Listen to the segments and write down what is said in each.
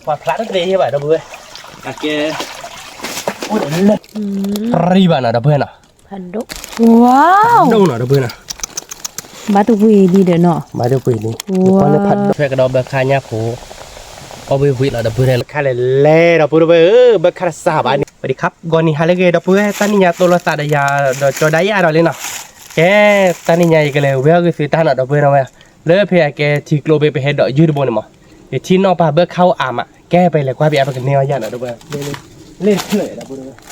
ပှၤဖျါတသ့ဘၣ် ဒီပုၢ်ဝဲၢ်, အကဲ အိၣ်ဒီးလၢ ရံဘၣ်နီၤ ဒီပုၢ်ဝဲၢ်နီၤ, ဖးဒိၣ်နီၤ ဒီပုၢ်ဝဲၢ်နီၤ, ဘၣ်တဝံၤဒံးဒီးနီၤ ဘၣ်တဝံၤဒံး, ဖဲကဒီးဘၢခါညါဖိ အီၣ်ဘ့ၣ်ဝံၤလီၤ ဒီပုၢ်ဝဲၢ်, ဘၢခါလဲၣ်လဲၣ် ဒီပုၢ်ဝဲၢ်ဧၢ, ဘၢခါတစၢ်ဘၣ်န့ၣ်, ပဒံခါ ဂီၤနံၤဟါလၢအဂ့ၤ ဒီပုၢ်ဝဲၢ်, တနံၤညါသိၣ်လိသးဒီးယၤ ဒီးကၠီဒၣ်ယၤဒီးလံနီၤ, ကဲ တနံၤညါယကလဲၤဝဲအီၣ်ဂ့ၤသုတၢ်နီၤ ဒီပုၢ်ဝဲၢ်နီၤဝဲ, လၢဖဲအကဲထံကျိဘ့ၣ် ပဟဲဒိးယုၢ်တဘိန့ၣ်မး, ယထံၣ်နီၣ်ပၢ်ဘၢခါအိၣ်အါမး, ကဲပလဲၤကွၢ်ပယါ ပကန့ၢ်အီၣ်ယၤနီၤ ဒီပုၢ်ဝဲၢ်, လ့ၣ်တဖျၢၣ်ဒီပုၢ်ဝဲၢ်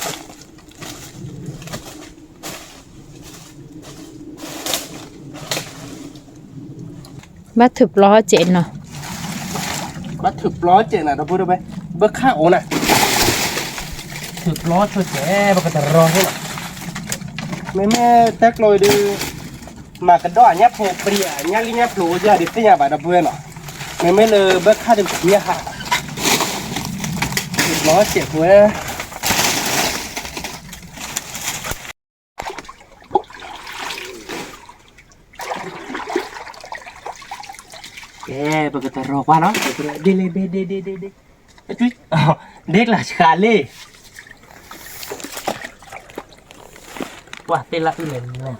ဘၣ်ထုးပျီစဲးနီၤ, ဘၣ်ထုးပျီစဲးနီၤ ဒီပုၢ်ဝဲၢ်, ဘၢခါအိၣ်နၤ, ထုးပျီဆိစဲး ပကတရီဟ့ၣ်နီၤ, မ့မ့ၢ်တၢ်ကျိဒုး မၤကဒီးအညၣ်ဖိပြံအညၣ်လံညၣ်ဖျိအိၣ်ယၤဒုးသ့ၣ်ညါဘၣ် ဒီပုၢ်ဝဲၢ်နီၤ, မ့မ့ၢ်လၢဘၢခါတမံၤဟါ, ထုးပျီစဲးဖိဝဲ ကဲ ပကတရီကွၢ်နီၤ, ဒ့လ့ ဒ့ ဒ့ ဒ့ ဒ့ ဒ့ ဒ့ကျါဆှးလ့, ပှၤသ့ၣ်လၣ်အုၣ်လဲၣ်,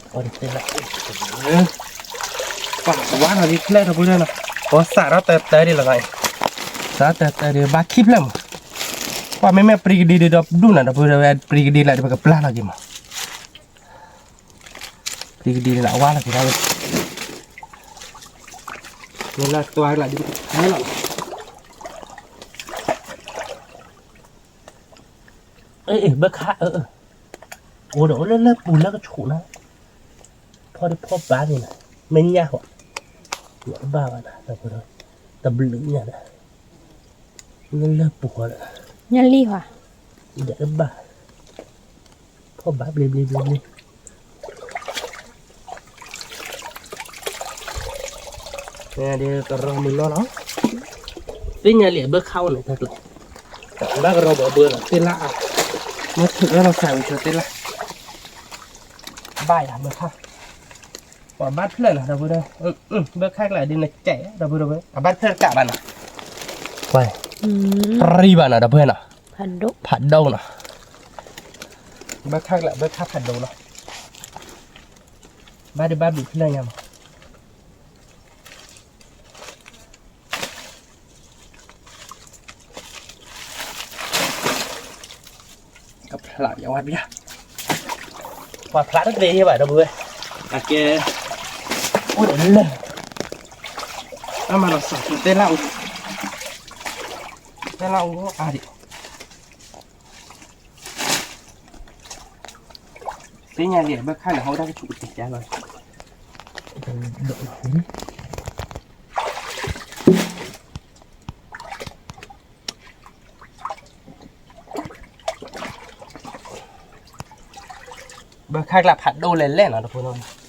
ပှၤသ့ၣ်လၣ်အုၣ်, ပှၤဝါနီၤဒ်ဖျၢၣ် ဒီပုၢ်ဝဲၢ်နီၤ, ပှၤစးထီၣ်တၢတၢဒ်လီၤနီၤ, စးထီၣ်တၢတၢဒ်ဘၣ်ခံဖျၢၣ်မး, ပှၤမ့မ့ၢ်ပြံကဒံဒ်ဒီးဒူၣ်နီၤ ဒီပုၢ်ဝဲၢ်, ပြံကဒံလၢဒ်ပကပျၢ်လီၤက့ၤမး ပြံကဒံန့ၣ်အဝါလီၤက့ၤဒၣ်ဝဲ, မ့ၢ်လၢတွၤလၢဒ်ပကပျၢ်လီၤ, အ့ ဘၢခါ အိၣ်ဒီးအိၣ်လၢလၢပူၤလၢကဆူးနၤ, ဖီဒ်ဖီဘၣ်န့ၣ်နၤ, မ့ၢ်ညၣ်ဟီ, ဘၣ်ဘၣ်နၤ တဘျုးညၣ်ဒီး လၢလၢပူၤဃီဒီး ညၣ်လံဟီ, ဒီးဘၣ်, ဖီဘၣ်ဘျ့ဘျ့ဘျ့ဘျ့, ဒ်ကရီမုၢ်နီၢ်လီၤ, သ့ၣ်ညါလံအဘၢခါအိၣ်န့ၣ် တၢ်ကျဲ, ဘၣ်ကရီဘၣ်ဘၢလီၤ သ့ၣ်လၣ်အါ, မ့ၢ်ထုးဝဲလီၤစၢ်ဝံၤဆၢသ့ၣ်လၣ်, ဘၣ်ယၤဘၢခါ ပှၤဘၣ်ဖျၢၣ်နီၤ ဒီပုၢ်ဝဲၢ်, ဘၢခါကျါဒ်နကဲ ဒီပုၢ်ဝဲၢ် အဘၣ်ဖျၢၣ်တကးဘၣ်နီၤ, ကွၢ်, ရံဘၣ်နီၤ ဒီပုၢ်ဝဲၢ်နီၤ, ဖးဒိၣ်နီၤ, ဘၢခါကျါ ဘၢခါဖးဒိၣ်နီၤ, ဘၣ်ဒ်ဘၣ်ဘျုးဖျၢၣ်ညါမး ကဖျးယဝဲဒၣ်, ပှၤဖျါတသ့ဘၣ် ဒီပုၢ်ဝဲၢ်, အကဲ အိၣ်ဒီးလၢ အမၤလီၤစၢ်သ့ၣ်လၣ်အိၣ်, သ့ၣ်လၣ်အိၣ်အါဒံး, သ့ၣ်ညါလံ ဘၢခါန့ၣ် ဟီၣ်ဝဲဒၣ်ကဆူးကတံာ်ကါလီၤ, ဘၢခါကျါဖးဒိၣ်လဲၣ်လဲၣ်နီၤ တဖိနီၤ,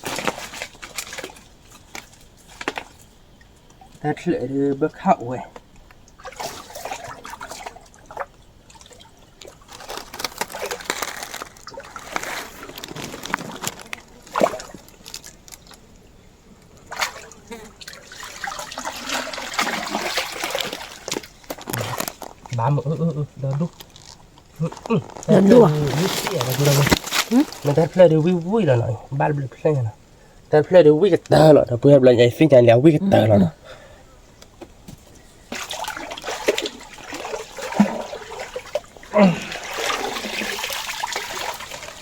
တၢ်ချၢးဒုးဘၢခါအိၣ်ဝဲ, ဘၣ်မ့ၢ်အၢအၢအၢ ဒီဒူၣ်, ဒီဒူၣ်ဧါ, မ့ၢ်တၢ်ဖျၢၣ်ဒုးဝံၣ်ဝံၣ်လီၤနီၤ, ဘၣ်တဘျုးဖျၢၣ်ညါနီၤ, တၢ်ဖျၢၣ်ဒုးဝံၣ်ကတၢၢ်လီၤ ဒီပုၢ်ဝဲၢ်, ဘျီညါသ့ၣ်ညါလံ ဝံၣ်ကတၢၢ်လီၤနီၤ.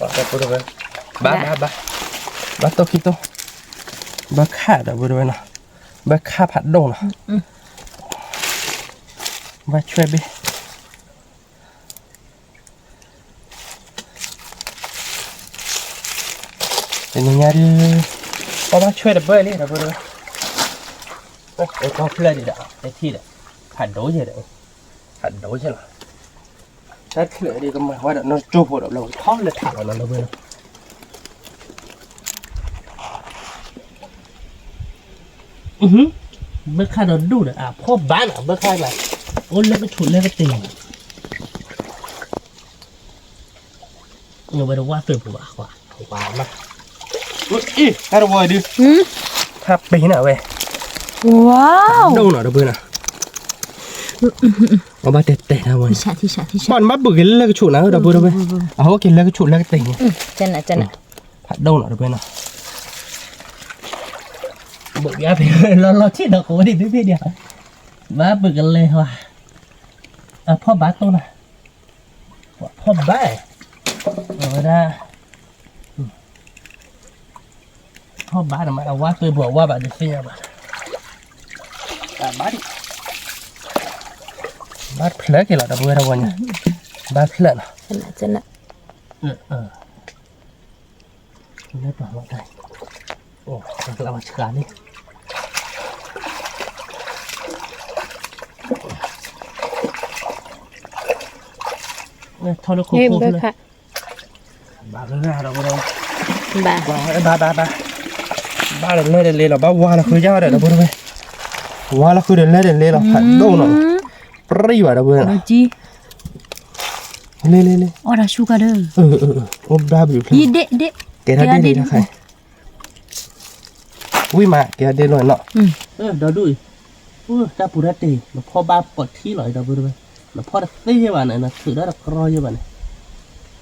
ဘၣ် ဘၣ် ဘၣ် ဘၣ်တိၢ်ခံတိၢ်, ဘၣ်ခါဒီးပုၢ်ဝဲၢ်နီၤ, ဘၣ်ခါဖးဒိၣ်နီၤ, ဘၣ်ဆွဲဘ့ၣ် တနံၤညါဒုး ပဘၣ်ဆွဲတဘၢလံ ဒီပုၢ်ဝဲၢ်, ပဖျၢၣ်ဒံးဒီး တထံၣ်ဒီး ဖးဒိၣ်ယဲဒီး ဖးဒိၣ်ယဲလီၤ, တၢ်ချၢးဒံးကမၤဝဲဒီး နီၢ်ကၠိဖိဒီး ဘျီထီၣ်လၢထးလီၤနီၤ ဒီပုၢ်ဝဲၢ်နီၤ. ဘၣ်ခါဒီးဒူၣ်ဒီး အဖီၣ်ဘၣ်နီၤ ဘၣ်ခါလၢ အိၣ်လၢကဆူးလၢကတ့ၤ နဝဲတဝၢ်သုးပူၤဘၣ် ကွၢ် ကွၢ်မး, အ့ တၢ်တဝီဒုး ထါပ့ၤနီၤဝဲ, ဝါ ဒိၣ်နီၤ ဒီပုၢ်ဝဲၢ်နီၤ, အဘၣ်တဲတဲနၤဝဲ, ဘၣ်နဘၣ်ဘုးက့ၤလၢကဆိးနၤ ဒီပုၢ်ဒီဝဲၢ်, အဟိက့ၤလၢကဆိးလၢကတဲာ်န့ၣ်, ဖးဒိၣ်နီၤ ဒီပုၢ်ဝဲၢ်နီၤ, ဘုးယါဖဲလီၤလီၤထံၣ်ဒီးကဝဲဒ်ဖဲဖဲဒၣ်, ဘၣ်ဘုးကလဲၤဝဲ, အဖီၣ်ဘါတိၢ်နၤ, ဖီၣ်ဘါ, အဝဲဒၣ် ထီၣ်ဘါန့ၣ်မး အဝါသွဲပူၤအဝါဘၣ်ဒီးသ့ၣ်ညါဘၣ်, ဘၣ်ဒံး, ဘၣ်ဖျၢၣ်က့ၤလီၤ ဒီပုၢ်ဝဲၢ်တဝီညါ, ဘၣ်ဖျၢၣ်နီၤ, လၢပှၤလီၤတၢ်, အိၣ်ကျါဝဲဆှးန့ၣ်, ထီၣ်လၢခိခိၣ်ဖျၢၣ် ဘၣ်, ဘၣ်, ဘၣ်, ဘၣ်ဒီးလဲၤဒီးလဲၤလီၤ ဘၣ်ဝါလီၤဃုယါဒီး ဒီပုၢ်ဝဲၢ်, ဝါလီၤဃုဒီးလဲၤဒီးလဲၤလီၤ ဖးဒိၣ်နီၤ, ပြံဘၣ် ဒီပုၢ်ဝဲၢ်, လဲၤလဲၤလဲၤ, အိၣ်ဘျါဘျုးဖျၢၣ်, ကဲထီၣ်ဒ့ၣ်လံတခါ ဝံၤမး ကဲဒ့ၣ်လီၤနီၤ, ဒီဒူၣ်အံၤ, တၢ်ပူၤတၢ်တ့ၢ် နဖီၣ်ဘါပီၣ်ထံလီၤ ဒီပုၢ်ဝဲၢ်, နဖီၣ်တသ့ယဲၢ်ဘၣ်န့ၣ် နထုးဒီးတကြီယဲၢ်ဘၣ်န့ၣ်,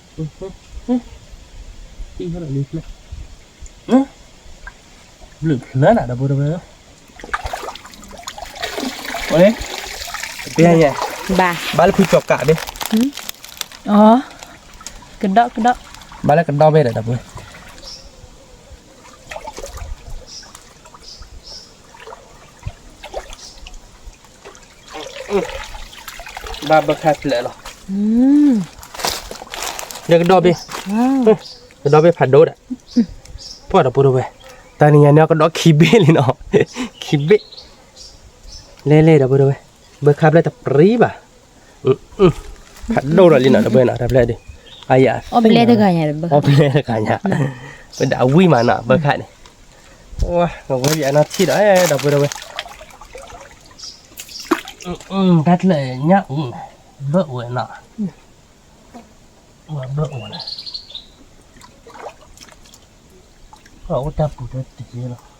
ဘျုးဖျၢၣ်နၤ ဒီပုၢ်ဝဲၢ်, ဘၣ်လၢဖုကၠီၤကးဘ့ၣ်, ကဒီးကဒီး, ဘၣ်လၢကဒီးဘ့ၣ်ဒီး ဒီပုၢ်ဝဲၢ် ဘၣ်ဘၢခါဖျၢၣ်လီၤ, ဒီးကဒီးဘ့ၣ်, ကဒီးဘ့ၣ်ဖးဒိၣ်ဒီး, ပှၤဒီပုၢ်ဝဲၢ်, တနံၤညါန့ၣ်ကဒီးခံဘ့ၣ်လံနီၤ, ခံဘ့ၣ်, လဲၤလဲၤ ဒီပုၢ်ဝဲၢ်, ဘၢခါဖျၢၣ်တပြံဘၣ်, ဖးဒိၣ်ဒီးလံနီၤ ဒီပုၢ်ဝဲၢ်နီၤ တၢ်ဖျၢၣ်ဒီး, အယၤ, အီၣ်ဘျဲတဂၤညါ, ပဒးဝံၣ်မးနီၤ ဘၢခါန့ၣ်, ဝဲယနီၤထံၣ်ဒီး ဒီပုၢ်ဝဲၢ် တၢ်တလၢညၣ်အူ, ဘၢၣ်အိၣ်နီၤ, ဘၢၣ်အိၣ်နီၤ, အိၣ်တၢ်ပူၤတၢ်တ့ၢ်လီၤ,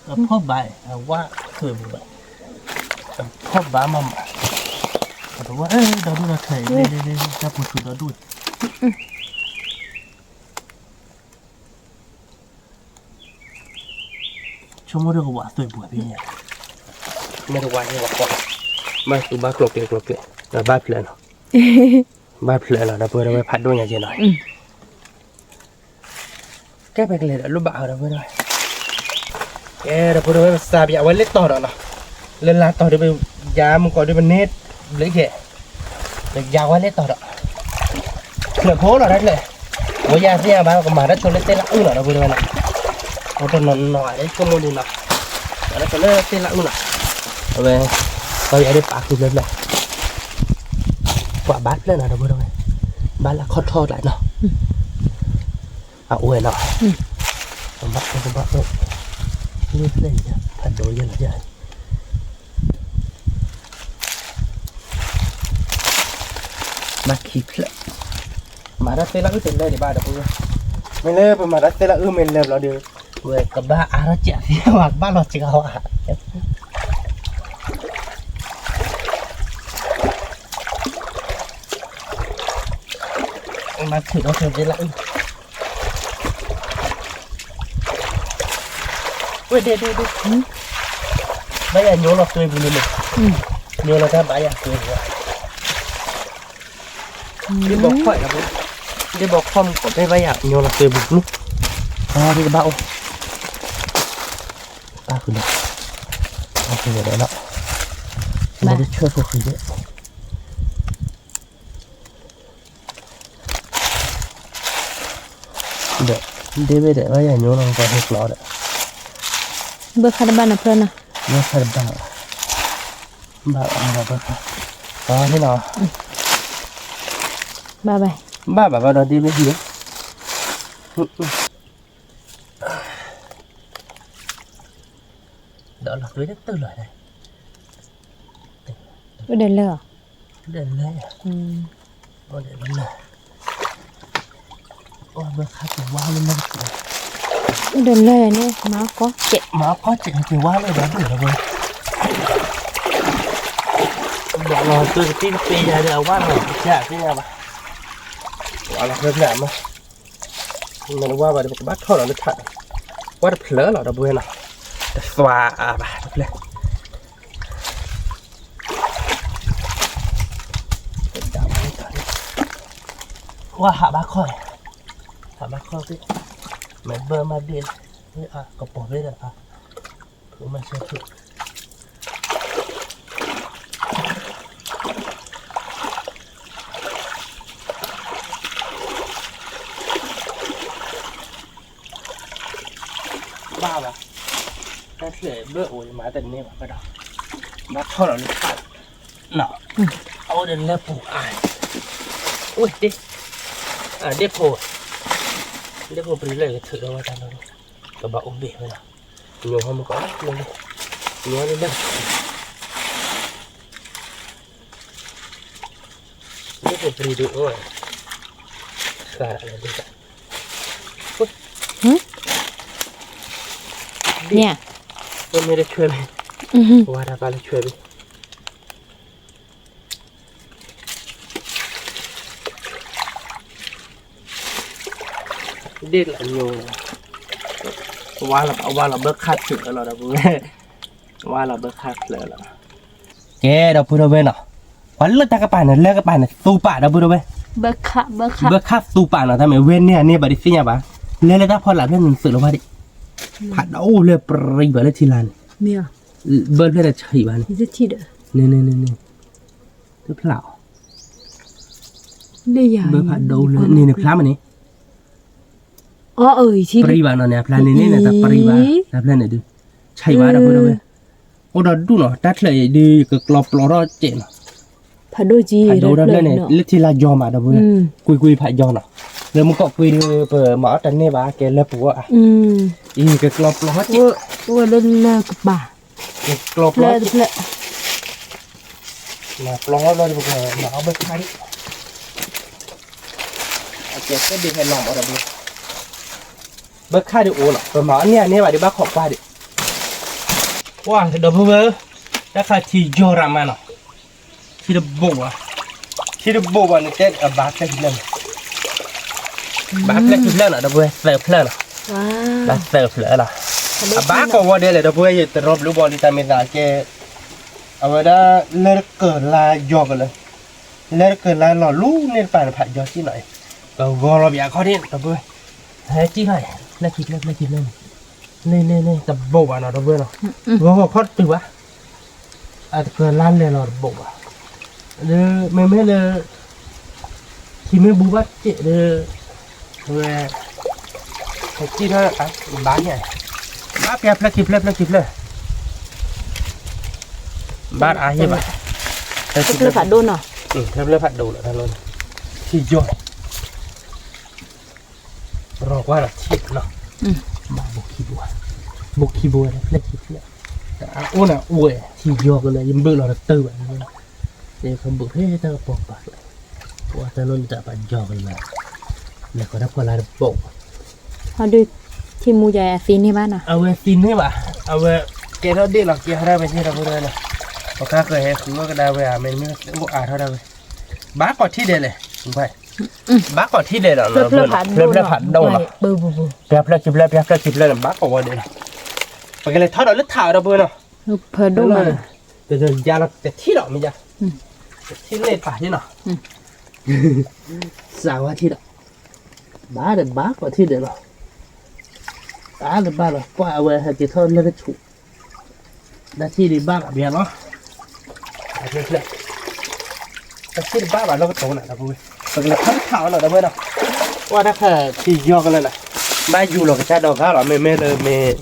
အဖီၣ်ဘါအံၤ အဝါထွဲပူၤဘၣ်, အဖီၣ်ဘါမးမး, အဝဲဒီဒူၣ်ဒီထၢအံၤ, တၢ်ပူၤဆူးဒီဒူၣ်အံၤ ဆိကမိၣ်ဒီးကဝးသွဲပူၤဖဲန့ၣ်, မ့ၢ်တဝါကဲဝဲ, ဘၣ်သူဘၣ်ကျိၤကျဲကျိၤကျဲ, ဘၣ်ဖျၢၣ်နီၤ, ဘၣ်ဖျၢၣ်လီၤ ဒီပုၢ်ဝဲၢ် ဖးဒိၣ်ညါကဲနီၤ, ကဲပကလဲၤဒီးလိၣ်ဘၣ်အီၤ ဒီပုၢ်ဝဲၢ်, ကဲ ဒီပုၢ်ဝဲၢ် ပစးပယၤဝဲလၢတီၤဒီးနီၤ, လၢလါတီၤဒီး ပယၤမုၢ်ကီးဒီး ပန့ၢ်ဘျုးကဲ ပယၤဝဲလၢတီၤဒီး, ဖျၢၣ်ဖိလီၤတၢ်ကျဲ, ဝဲယၤသ့ၣ်ညါဘၣ် ကမၤတၢ်ဆိလၢသ့ၣ်လၣ်အုၣ်လီၤ ဒီပုၢ်ဝဲၢ်နီၤ, အတနီၤနီၤဂၤလၢဆိကမိၣ်ဒံးနီၤ, မၤတၢ်ဆိလၢသ့ၣ်လၣ်အုၣ်နီၤ, အဝဲ, ပယၤဒ်ပာ်ဃုာ်ဖျၢၣ်ဖျၢၣ်, ပှၤဘါဖျၢၣ်နီၤ ဒီပုၢ်ဝဲၢ်, ဘါလၢခီၣ်ထီၣ်ကျါနီၤ, အအိၣ်နီၤ, ဘါအိၣ်ဘါအိၣ်, လၢဖျၢၣ်ညါ ဖးဒိၣ်ယဲလီၤယဲ ဘၣ်ခံဖျၢၣ်, မၤတၢ်သ့ၣ်လၣ်အုၣ်တလဲၤဒံးဘၣ်ဒီပုၢ်ဝဲၢ်, မ့ၢ်လၢပမၤတၢ်သ့ၣ်လၣ်အုၣ်မ့ၢ်လဲၤဘျီဒီး, ဝဲကဘၣ်အါထီၣ်စှၤသ့ဝဲ ကဘၣ်လီၤစှၤဝဲ, မၤထုးဒီးသ့ၣ်လၣ်အုၣ် ဝဲဒဲဒဲဒဲ, ဘၣ်ယၤညိလီၤသွဲပူၤန့ၣ်, ညိလီၤတၢ်ဘၣ်ယၤသွဲပူၤ, ဒ်ဘီခီၣ်, ဒ်ဘီခီၣ်မုၢ်ကီး ဘၣ်ယၤညိလီၤသွဲပူၤန့ၣ်, အီၤဒ်ကဘၣ်အိၣ်, ပၣ်ဃုာ်လီၤ, ပၣ်ဃုာ်လီၤဒီး, ဘၣ်တဆၢဖိဃံၤဒဲး ဒီး, ဒ့ဝဲဒီး ဘၣ်ယၤညိလီၤ ပှၤဟဲကျီဒီး, ဘၢခါတဘၣ်နဖျၢၣ်နီၤ, ဘၢခါတဘၣ်, ဘၣ်ဘၣ်ဘၣ်ဘၣ်, အီၤန့ၣ်နီၤ, ဘၣ်ဘၣ်, ဘၣ်ဘၣ်ဘၣ်ဒီးဒ့ဝဲဟံၣ်, ဒီးလီၤသွဲတတုၤလီၤ, အိၣ်ဒီးလၢ, အိၣ်ဒီးလၢ, အိၣ်ဒီးလၢ, အိၣ်ဘၢခါတဝါလၢလၢတတုၤ, ဒီးလၢန့ၣ် မၤကီကဲး မၤကီကဲး က့ၤဝါလၢဒီဒူၣ်ဒီးဝဲ, ဒီးလီၤကတံၢ်တပ့ၤယၤဒီးအဝါလီၤ ကစၢ်သ့ၣ်ညါဘၣ်, ဝါလီၤဖျၢၣ်ဖျၢၣ်မး, မ့ၢ်ဝါဘၣ်ဒီး ပကဘၣ်ထီၣ်လီၤလၢထး, ဝါတဖျၢၣ်လီၤဒီပုၢ်ဝဲၢ်နီၤ, တသွါအါဘၣ်တဖျၢၣ် ဝါဟးဘၣ်ခီၣ်, ဟးဘၣ်ခီၣ်သ့ၣ်, မ့ၢ်ဘၢမၤဘ့ၣ်လၢ, ကပီၤဘ့ၣ်ဒီး, မၤဆၢထၢၣ်, ဘၣ်ဘၣ်, တၢ်ချၢၣ်ဘၢအိၣ်ယမၤတန့ၢ်ဘၣ်ကဒီး, ဘၣ်ထီၣ်လီၤလၢခါ, အအိၣ်ဒီးလၢပူၤအါ, အိၣ်တ့ၢ်, ဒ့ၣ်ဖိ, ဒ့ၣ်ဖိပရံလၢကထုးထီၣ်ဝဲတၢ်လီၤ, ကဘၣ်အိၣ်ဘ့ၣ်ဝဲလီၤ, ညိဟီမုၢ်ကီး, ညိလၢလၢ ဒ့ၣ်ဖိပရံဒုးအိၣ်, ဃၣ်လၢဒ့ၣ်, န့ၣ်, မ့ၢ်တဆွဲမ့ၢ်, ဝါတၢ်ပာ်လၢဆွဲမ့ၢ် ဒ့ၣ်လၢညိ, ဝါလီၤဘၢခါဖျၢၣ်လီၤဒီပုၢ်ဝဲၢ်, ဝါလီၤဘၢခါဖျၢၣ်လီၤ, ကဲဒီပုၢ်ဒီဝဲၢ်နီၤ, ပှၤလၢတၢ်ကပၤန့ၣ် လၢကပၤန့ၣ် သူပာ်ဒီပုၢ်ဒီဝဲၢ်, ဘၢခါသူပာ်နီၤ တၢ်မ့ၢ်ဝဲန့ၢ်အန့ၢ်ဘၣ်ဒ်သ့ၣ်ညါဘၣ်, လဲၤလၢတၢ်ဖီလာ်ဖျၢၣ်န့ၣ် သုးလီၤဘၣ်ဒံး, ဖးဒိၣ်လၢပရံဘၣ်လၢထံလာ်န့ၣ်, ဘၢဖျၢၣ်န့ၣ်ဆံးဘၣ်န့ၣ်, န့ၣ်န့ၣ်န့ၣ်, တဖျါအီၤ, ဘၢဖးဒိၣ်လၢန့ၣ်န့ၣ်ဖျါမးန့ၣ် ပရံဘၣ်နီၤန့ၣ် အဖျါန့ၣ်န့ၣ် တပရံဘၣ်, တၢ်ဖျၢၣ်န့ၣ်ဒုး, ဆံးဘၣ်ဒီပုၢ်ဒီဝဲၢ်, အိၣ်ဒီးဒူၣ်နီၤ တၢ်ချၢၣ်အံၤဒုး ယကကျီပျီထီၣ်စဲးနီၤ, ဖးဒိၣ်တဖျၢၣ်န့ၣ် လၢထံလာ်ယီၤမးဒီပုၢ်ဝဲၢ်, ကွ့ကွ့ဖးယီၤနီၤ, လၢမုၢ်ကီၢ်ကွ့ဒုး ပမၤအီၣ်တန့ၢ်ဘၣ် ကဲလၢပူၤအီၤ, အံၤကကျီပျီထီၣ်စဲး, အိၣ်ဝဲလၢလၢကပၤ, ကကျီပျီထီၣ်စဲး ပျီထီၣ်လီၤဒီးပကမၤအီၣ်ဘၢခါဒံး, အကဲသ့ၣ်ဒုးဟဲလီၤမးဒီးဘၣ်, ဘၢခါဒုးအိၣ်နီၤ ပမၤအီၣ်န့ၢ်အန့ၢ်ဘၣ်ဒုးဘၣ်ခိးကွၢ်ဒံး, ပှၤဒီပုၢ်ဝဲၢ်, တၢ်ခါထံယီၤရၤမးနီၤ, ထံတဘိးဘၣ်, ထံတဘိးဘၣ်န့ၣ် တဲအဘၣ်ဖျၢၣ်ခံဖျၢၣ်န့ၣ်, ဘၣ်ဖျၢၣ်ခံဖျၢၣ်နီၤ ဒီပုၢ်ဝဲၢ် သၢဖျၢၣ်နီၤ, ဘၣ်သၢဖျၢၣ်လီၤ, အဘၣ်ကိးဝီဒဲးလဲၣ် ဒီပုၢ်ဝဲၢ် ယတရီဘျုးဘီလံ တၢ်မ့ၢ်သးကဲ, အဝဲဒၣ် လၢတကၢၢ်လါယီၤကလၢာ်, လၢတကၢၢ်လါလီၤလူၤန့ၢ်တပၤန့ၣ် ဖးယီၤစံၣ်နီၤအံၤ, ကဂီၤလီၤဘၣ်အခီၣ်ထံး ဒီပုၢ်ဝဲၢ်, ဟဲစံၣ်လီၤအံၤ ဖျၢၣ်ခံဖျၢၣ် ဖျၢၣ်ခံဖျၢၣ်န့ၣ်, န့ၣ်န့ၣ်န့ၣ် တဘိးဘၣ်နီၤ ဒီပုၢ်ဝဲၢ်နီၤ, ဂီၤဂီၤခီတတုၤဘၣ် အတကၢၢ်လါလဲၤလီၤတဘိးဘၣ်, ဒီးမ့မ့ၢ်လၢ ထံမ့ၢ်ဘူးဘၣ်စဲးဒီး, ဝဲ, ထံထီၣ်ဘၣ်န့ၣ်, ဘၣ်ပျၢ်ဖျၢၣ်ခံဖျၢၣ် ဖျၢၣ်ခံဖျၢၣ်, ဘၣ်အါဟ့ၣ်ဘၣ်, ဖျၢၣ်ဖးဒိၣ်နီၤ, ဖျၢၣ်ဖးဒိၣ်လီၤ ထံယီၤ ရီကွၢ်လီၤထံနီၤ, ဘၣ်ဘိခံဘိ, ဘိခံဘိဝဲဒၣ်ဖျၢၣ်ခံဖျၢၣ်, အအိၣ်န့ၣ်အိၣ်ဝဲ ထံယီၤကလၢာ် ယဘုးလီၤတတုၤဘၣ်, ယကဘုးဖဲတၢ်ကပီၤပာ်လီၤ, ပှၤတၢ်လိၣ်နတၢ်ပာ်ယီၤကလၢာ်, လဲၤဃီၤတၢ်ဖီလာ်တဘိး, ဟီဒုး, ထံမူယၤအသံန့ၢ်ဘၣ်နီၤ, အဝဲသံန့ၢ်ဘၣ်, အဝဲ, ကဲထီၣ်ဒ့ၣ်လီၤ ကဲထီၣ်ဒၣ်ဝဲသ့ၣ်ဒီပုၢ်ဝဲၢ်လီၤ, ပခါဃၢၤဟဲဃုအီၣ်ကဒါဝဲဧါ မ့တမ့ၢ်အိၣ်အါထီၣ်ဒၣ်ဝဲ, ဘၣ်ကိးထံၣ်ဒဲးလဲၣ် ဘၣ်ကိးထံၣ်ဒဲးလီၤ, ဖျၢၣ်ဖးဒိၣ်လီၤ, ဖျၢၣ်ဖျၢၣ်ခံဖျၢၣ် ဖျၢၣ်ခံဖျၢၣ်န့ၣ် ဘၣ်ကိးဝဲဒဲးလီၤ, ပကလဲၤထီၣ်ဒီးလၢထးဒီပုၢ်ဝဲၢ်နီၤ, ဖးဒိၣ်လီၤ, တယၤလီၤတထံၣ်လီၤမ့ၢ်ယါ, တထံၣ်န့ၢ်ပာ်န့ၣ်နီၤ, စးဝါထံၣ်ဒီး, ဘၣ်ဒီးဘၣ်ကိးထံၣ်ဒဲးလီၤ, အါလၢဘၣ်လီၤ ကွၢ်အဝဲဟဲက့ၤထီၣ်လၢကဆူး တၢ်ထံၣ်ဒံးဘၣ်ဘၣ်ဘၣ်လီၤ, တၢ်ထံၣ်တဘၣ်ဘၣ်လၢကတိၤနၤဒီပုၢ်ဝဲၢ်, ပကလဲၤထီၣ်ထးအီၤနီၤ ဒီပုၢ်ဝဲၢ်နီၤ, ကွၢ်တၢ်ခါထံယီၤကလၢာ်နီၤ, ဘၣ်ယူၤလီၤကစၢ်ဒီဂၤလီၤ မ့မ့ၢ်လၢ မ့ၢ်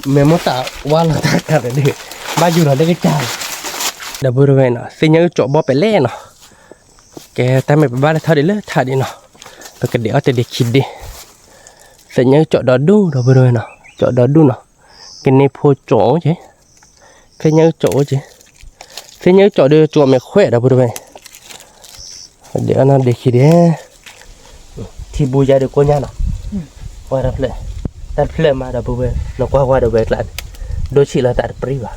မိၢ်တၢ်ဝါလီၤတၢ်ခါန့ၣ်ဒုး, ဘၣ်ယူၤလီၤလၢကစၢ်, ဒီပုၢ်ဝဲၢ်နီၤ သ့ၣ်ညါအုၣ်ကၠီးဘီပဲာ်လဲၣ်နီၤ, ကဲတၢ်မ့ၢ်ပဘၣ်လဲၤထီၣ်ဒံးလၢထးဒံးနီၤ, ပကဒံးအီၣ်တဒံးခံဒံး, သ့ၣ်ညါအုၣ်ကၠီးဒီဒူၣ် ဒီပုၢ်ဝဲၢ်နီၤ ကၠီးဒီဒူၣ်နီၤ, ကန့ၢ်ဖိကၠီးအိၣ်က့ၤ သ့ၣ်ညါအုၣ်ကၠီးအိၣ်က့ၤ, သ့ၣ်ညါအုၣ်ကၠီးဒီးကၠီးမဲာ်ခွဲးဒီပုၢ်ဝဲၢ်, ဒံးအီၣ်နီၤဒံးခံဒံး, ထံဘူယါဒီးကိညါနီၤ, ကွၢ်တၢ်ဖျၢၣ်, တၢ်တဖျၢၣ်မးဒီပုၢ်ဝဲၢ်, နကွၢ်ကွၢ်ဒီပုၢ်ဝဲၢ်ကျါန့ၣ်, ဒိဆံးလီၤသးတပြံဘၣ်.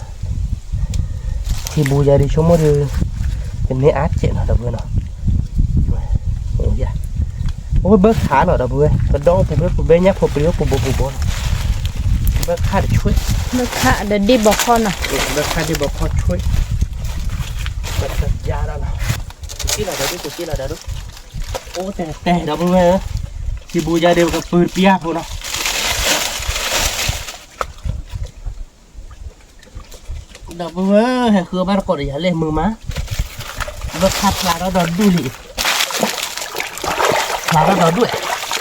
ထံဘူယၤဒုးဆိကမိၣ်ဒီး, တန့ၢ်အါကဲးနီၤဒီပုၢ်ဝဲၢ်နီၤ. အိၣ်ဘၢခးနီၤဒီပုၢ်ဝဲၢ်, ကဒီအိၣ်ပူၤဘဲပူၤဘဲညါဖိပြံအိၣ်ပူၤဘိပူၤဘိနီၤ. ဘၢခးတဆွဲ, ဘၢခးဒီးဒ့ၣ်ဘီခီနီၤ, ဘၢခးဒ့ၣ်ဘီခီဆွဲ, ဘၢခးယၤဒီးနီၤ, ကက့လီၤဒီးဒုး ကက့လီၤဒီးဒုး, အိၣ်တဲတဲဒီပုၢ်ဝဲၢ်ဧၢ, ထံဘူယၤဒုးကပုၢ်တပျၢ်ဖိနီၤ. ဒီပုၢ်ဝဲၢ် ဟဲဃုအီၣ်ဘၣ်တကိးဒီးယၤလဲၣ်မုာ်မး, ဘၢခးဖျါထီၣ်ဒီးဒူၣ်လံ, ဖျါထီၣ်ဒီးဒူၣ်, သ့ၣ်သးပူၤရံ,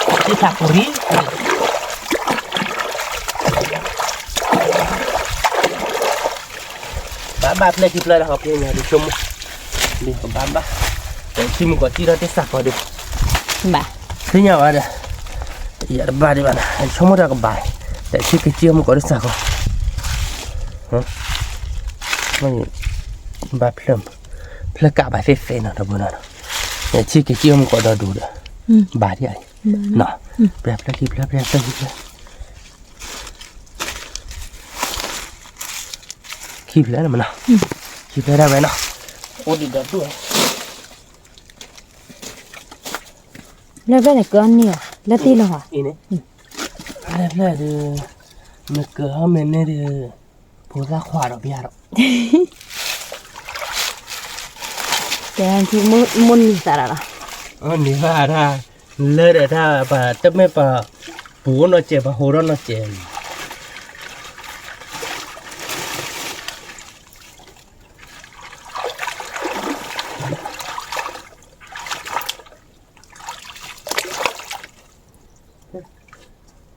ဘၣ်ဘၣ်ဖျၢၣ်ခံဖျၢၣ်ဒီးဟီၣ်ဖျိညါဒုးဆိကမိၣ်, ဒုးကဘၣ်ဘၣ်, တထံမုၢ်ကီးစံၣ်ထီၣ်တ့ၢ်စးကီးဒုး, ဘၣ်, သ့ၣ်ညါဝဲဒီး, ယတဘၣ်ဒံးဘၣ်နီၤ ဆိကမိၣ်တၢ်ကဘၣ်, တထံကစံၣ်မုၢ်ကီးတ့ၢ်စးကီး, ဘၣ်ဖျၢၣ်, ဖျၢၣ်ကးဘၣ်သ့ၣ်သ့ၣ်နီၤ ဒီပုၢ်ဝဲၢ်နီၤ, တထံကစံၣ်မုၢ်ကီးဒီဒူၣ်ဒီး, ဘၣ်ဒံးဧါ, နီၤ, ပျၢ်ဖျၢၣ်ခံဖျၢၣ် ပျၢ်ဖျၢၣ်ခံဖျၢၣ် ခံဖျၢၣ်မနီၤ, ခံဖျၢၣ်ဒၣ်ဝဲနီၤ, အိၣ်ဒံးဒီဒူၣ်, လၢဖျၢၣ်န့ၣ်ကၢန့ၢ်ဧါ, လၢတ့ၢ်လီၤဧါ, အံၤန့ၣ်, လၢဖျၢၣ်ဒုး, မ့ၢ်ကၢအီၤမ့ၢ်န့ၢ်ဒုး, ဖိသၣ်ခွါဒီးပျၢ်ဒီး တဲထံမိၢ်နံၤသးဒီးလီၤ, နံၤဘၣ်ဒၣ်, လၢဒီးတၢ်ပှၤတမ့ၢ်ပှၤ, ပူၤနီၢ်စဲး ပှၤဟိထီၣ်နီၢ်စဲးလီၤ.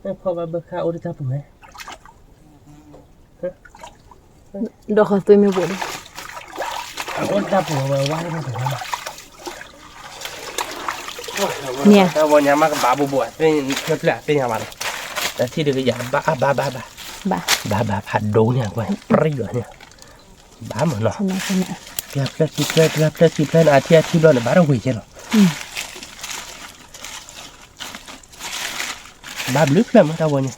ဖီၣ်ဘၣ်ဘၢခါအိၣ်တၢ်ပူၤဝဲ, ဒီးဃီသွ့မ့ၢ်ဘိးဒီး, အိၣ်တၢ်ပူၤဝဲဝါ, တၢ်ဝီညါမ့ၢ်ကဘၣ်ဘိးဘိး, ဖျၢၣ်ဖျၢၣ်သ့ၣ်ညါဘၣ်လီၤ, တထံၣ်ဒုးကယၤဘၣ်ဘၣ်ဘၣ်ဘၣ်, ဘၣ်ဘၣ်ဖးဒိၣ်န့ၣ်ကွၢ်ပြံၣ်ဘၣ်န့ၣ်, ဘၣ်မနီၤ, ပျၢ်ဖျၢၣ်ခံဖျၢၣ် ပျၢ်ဖျၢၣ်ခံဖျၢၣ်န့ၣ် အထံအထံဘျီန့ၣ် ဘၣ်တဝံၤကဲလီၤ, ဘၣ်ဘျုးဖျၢၣ်မးတၢ်ဝီညါ,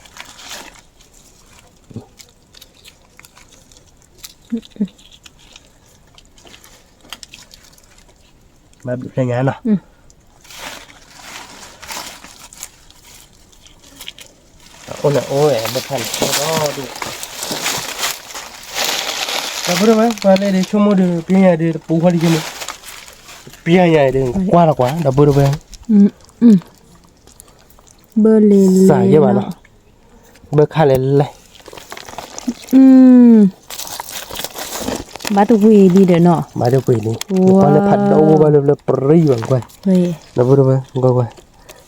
ဘၣ်ဘျုးဖျၢၣ်ညါနီၤ, အိၣ်န့ၣ်အိၣ်ဝဲ ဘၢခါန့ၣ်အိၣ်ဒီးဒူၣ်, ဒီပုၢ်ဝဲၢ် ပှၤလဲၤဒုးဆိကမိၣ်ဒုး ပျၢ်ညါဒုးတပူၤဃီဒုးဆိကမိၣ်, ပျၢ်ညါဒုးကွၢ်လီၤကွၢ် ဒီပုၢ်ဝဲၢ်, ဘၢလံလံဘၣ်နီၤ, ဘၢခါလဲၣ်လဲၣ်, ဘၣ်တဝံၤလံဒီးနီၤ, ဘၣ်တဝံၤလံ, ကွၢ်လၢဖးဒိၣ်ဘၣ်လၢဖျၢၣ်ပြံၣ်ဘၣ်ကွၢ်, ဒီပုၢ်ဝဲၢ် ကွၢ်ကွၢ်,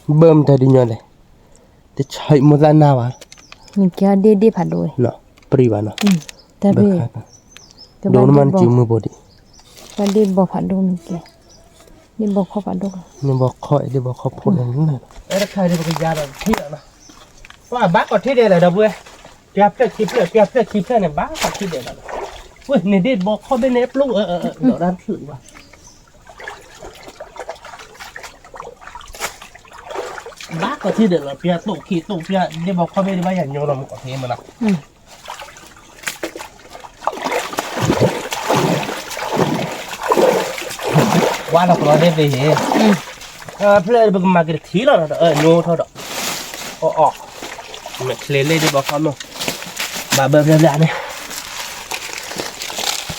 ဘၢမတၤဒုးညီလဲၣ်, တဆံးမိၢ်သၣ်နၢ်ဘၣ်, နကဲဒ့ၣ်ဒ့ၣ်ဖးဒိၣ်ဝဲ, ပြံၣ်ဘၣ်နီၤ, တၢ်ဘၣ်, ဒိၣ်နမးနစုမုၢ်ဘိဒံး, တၢ်ဒ့ၣ်ဘီဖးဒိၣ်မ့ၢ်ကဲ, ဒ့ၣ်ဘီခီဖးဒိၣ်, ဒ့ၣ်ဘီခီ ဒ့ၣ်ဘီခီဖိန့ၣ်, အဲတခါဒုးပကယါဒီးထံၣ်လီၤနီၤ, ပှၤဘၣ်ကီးထံၣ်ဒဲးလီၤ ဒီပုၢ်ဝဲၢ်, ပျၢ်ဖျၢၣ်ခံဖျၢၣ် ပျၢ်ဖျၢၣ်ခံဖျၢၣ်န့ၣ် ဘၣ်ကီးထံၣ်ဒဲးလီၤ, ဝဲန့ၣ်ဒ့ၣ်ဘီခီဘ့ၣ်န့ၣ်ပျိၢ်, ဒီးတၢ်တချုးဘၣ် ဘၣ်ကီးထံၣ်ဒဲးလီၤ ပျၢ်တိၣ်ခံတိၣ်ပျၢ် ဒ့ၣ်ဘီခီဘ့ၣ်ဒ်ဘၣ်ယၤညိလီၤမူကီးထံမနီၤ, ဝါလီၤကလီၤဒ့ၣ်သ့ၣ်, ဖျၢၣ်ပကမၤက့ၤတထံၣ်လီၤ ညိထီၣ်ဒီး, အီၣ်အီၣ်, မ့ၢ်ချ့လ့ၣ်ဒ့ၣ်ဘီခီမီၢ်, ဘၣ်ဘၢဖျၢၣ်ဖျၢၣ်န့ၣ်, ဘၣ်နီၤဖျၢၣ်ဘီခီ, တ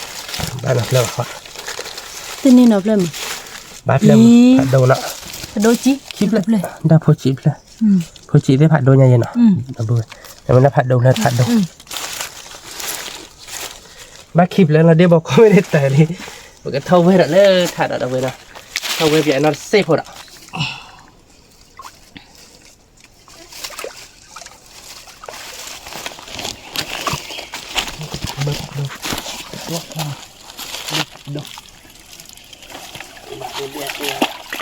န့ၢ်နီၤဖျၢၣ်မး, ဘၣ်ဖျၢၣ်မး, ဖးဒိၣ်နီၤ, ဖးဒိၣ်ခံ, ခံဖျၢၣ်, ဒၣ်ဖိဆံးဖျၢၣ်, ဖိဆံးသ့ၣ်ဖးဒိၣ်ညါယဲနီၤ, မ့ၢ်ဖးဒိၣ်ဖျၢၣ်ဖးဒိၣ်, ဘၣ်ခံဖျၢၣ်လီၤဒ့ၣ်ဘီခီမ့ၢ်တၢ်လံ, ပကထီၣ်ဝဲဒီးလၢထးဒီးဝဲဒီး, ထီၣ်ဝဲပျဲနီတစ့ၢ်ဖိဒ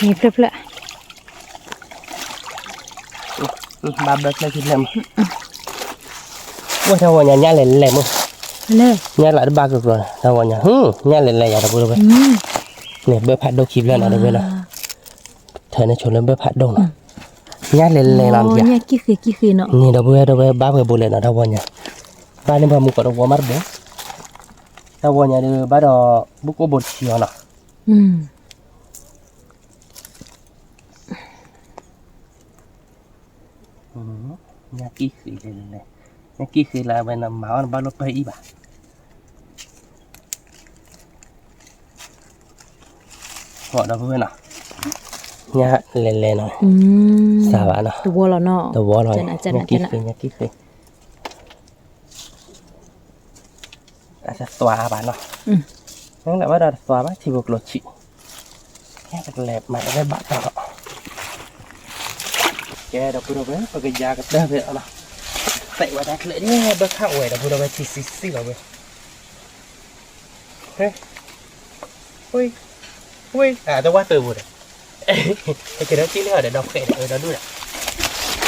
ီး ဖျၢၣ်ဖျၢၣ်, ဘၣ်ဘၢဖျၢၣ်ခံဖျၢၣ်မး, ဝဲထီၣ်ဝဲညါညၣ်လဲၤလဲၤမး, ညၣ်လၢတဘၣ်ကကျီၤ ထီၣ်ဝဲညါ, ညၣ်လဲၤလဲၤယၤတပူၤတဝဲ, န့ၣ်ဘၢဖးဒိၣ်ခံဖျၢၣ်နီၤတဝဲလီၤ, ထၢန့ၣ်ဆိလၢဘၢဖးဒိၣ်နီၤ, ညၣ်လဲၤလဲၤလီၤနထံၣ်ဧါ, ညၣ်ကံၣ်ဃ့ကံၣ်ဃ့နီၤ, န့ၣ်ဒီပုၢ်ဝဲၢ် ဒီပုၢ်ဝဲၢ် ဘၣ်ပှဲၤဘိလဲၣ်နီၤ တၢ်ဝီညါ, ဘၣ်န့ၢ်ပှၤမူကီးတဝီမးတဘိ, တၢ်ဝီညါဒီး ဘၣ်ဒီး ဘူၣ်ကိၣ်ဘိတဆံအီၤနီၤ. ညၣ်ကံၣ်ဃ့လဲၤလဲၤ, ညၣ်ကံၣ်ဃ့လၢအဝဲနမၤအီၤနဘၣ်လိၣ်ပၢၢ်အံၤဘၣ်. ဟီၣ်ဒီပုၢ်ဝဲၢ်နီၤ, ညၣ်လဲၤလဲၤနီၤ, စးဘၣ်နီၤ, တဝီလီၤနီၤ, တဝီလီၤ, ညၣ်ကံၣ်ဃ့ ညၣ်ကံၣ်ဃ့, အတသွါဘၣ်နီၤ, နလၢဘၣ်ဒီးတသွါဘၣ် ထံဖိကျိၤဆံး, တကလဲၤမၤတလဲၤဘၣ်တၢ်လီၤ. ကဲဒီပုၢ်ဒီဝဲၢ် ပကယၤကတၢၢ်ဖဲအီၤနီၤ, သဲးဝဲတၢ်ချၢးန့ၣ် ဘၢခၣ်အိၣ်ဝဲဒီပုၢ်ဒီဝဲၢ် ထံဆံးဆံးလီၤဝဲ ဝ့ၢ်, ဝ့ၢ်, အတဝၢ်ပၢၢ်ပူၤဒီး, ဟဲက့ၤဒီးကံၣ်လၢဟီၣ်ဒီးဒီးဃဲးဒီးအၢဒီဒူၣ်ဒီး,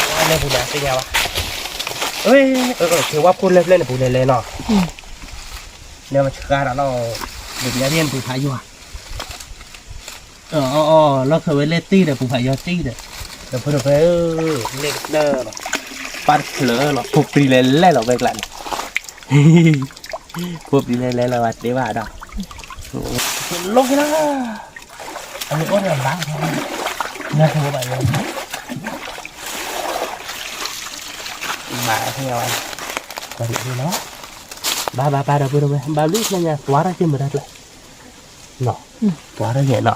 ဝဲလၢပူၤဒီးသ့ၣ်ညါဘၣ်, ဝ့ၢ်, က့ၤဝၣ်ဖိလၢပျဲၢ်န့ၣ်ပူၤလဲၤလဲၤနီၤ, လၢမဆှါဒီးလီၤ, ဒုးပျဲၢ်န့ၣ်ပူၤဖးယွၤ, အီၣ်အီၣ် လီၢ်ခၢးဝဲလဲၣ်တံၢ်ဒီး ပူၤဖးယွၤတံၢ်ဒီး, ဒီပုၢ်ဒီဝဲၢ်ဧၢ, လ့ၣ်ကတၢၢ်လီၤ, ပၢ်တဖျၢၣ်လီၤ, ဖိပျံၤလဲၤလဲၤလီၤဝဲကျါန့ၣ်, ဖိပျံၤလဲၤလဲၤလီၤဝဲသ့ဘၣ်ဒီး, လိၣ်က့ၤလီၤ, အမ့ၢ်အိၣ်ဒီးဘၣ်, ညၣ်ဖိဘၣ်ယၤ, ဘၣ်, ဘၣ်ဘၣ်ဘၣ်ဒီပုၢ်ဒီဝဲၢ် ဘၣ်ဘျုးညါ သွါတၢ်က့ၤမုာ်တၢ်ကျဲ နီၤ, သွါတၢ်ယဲၢ်နီၤ,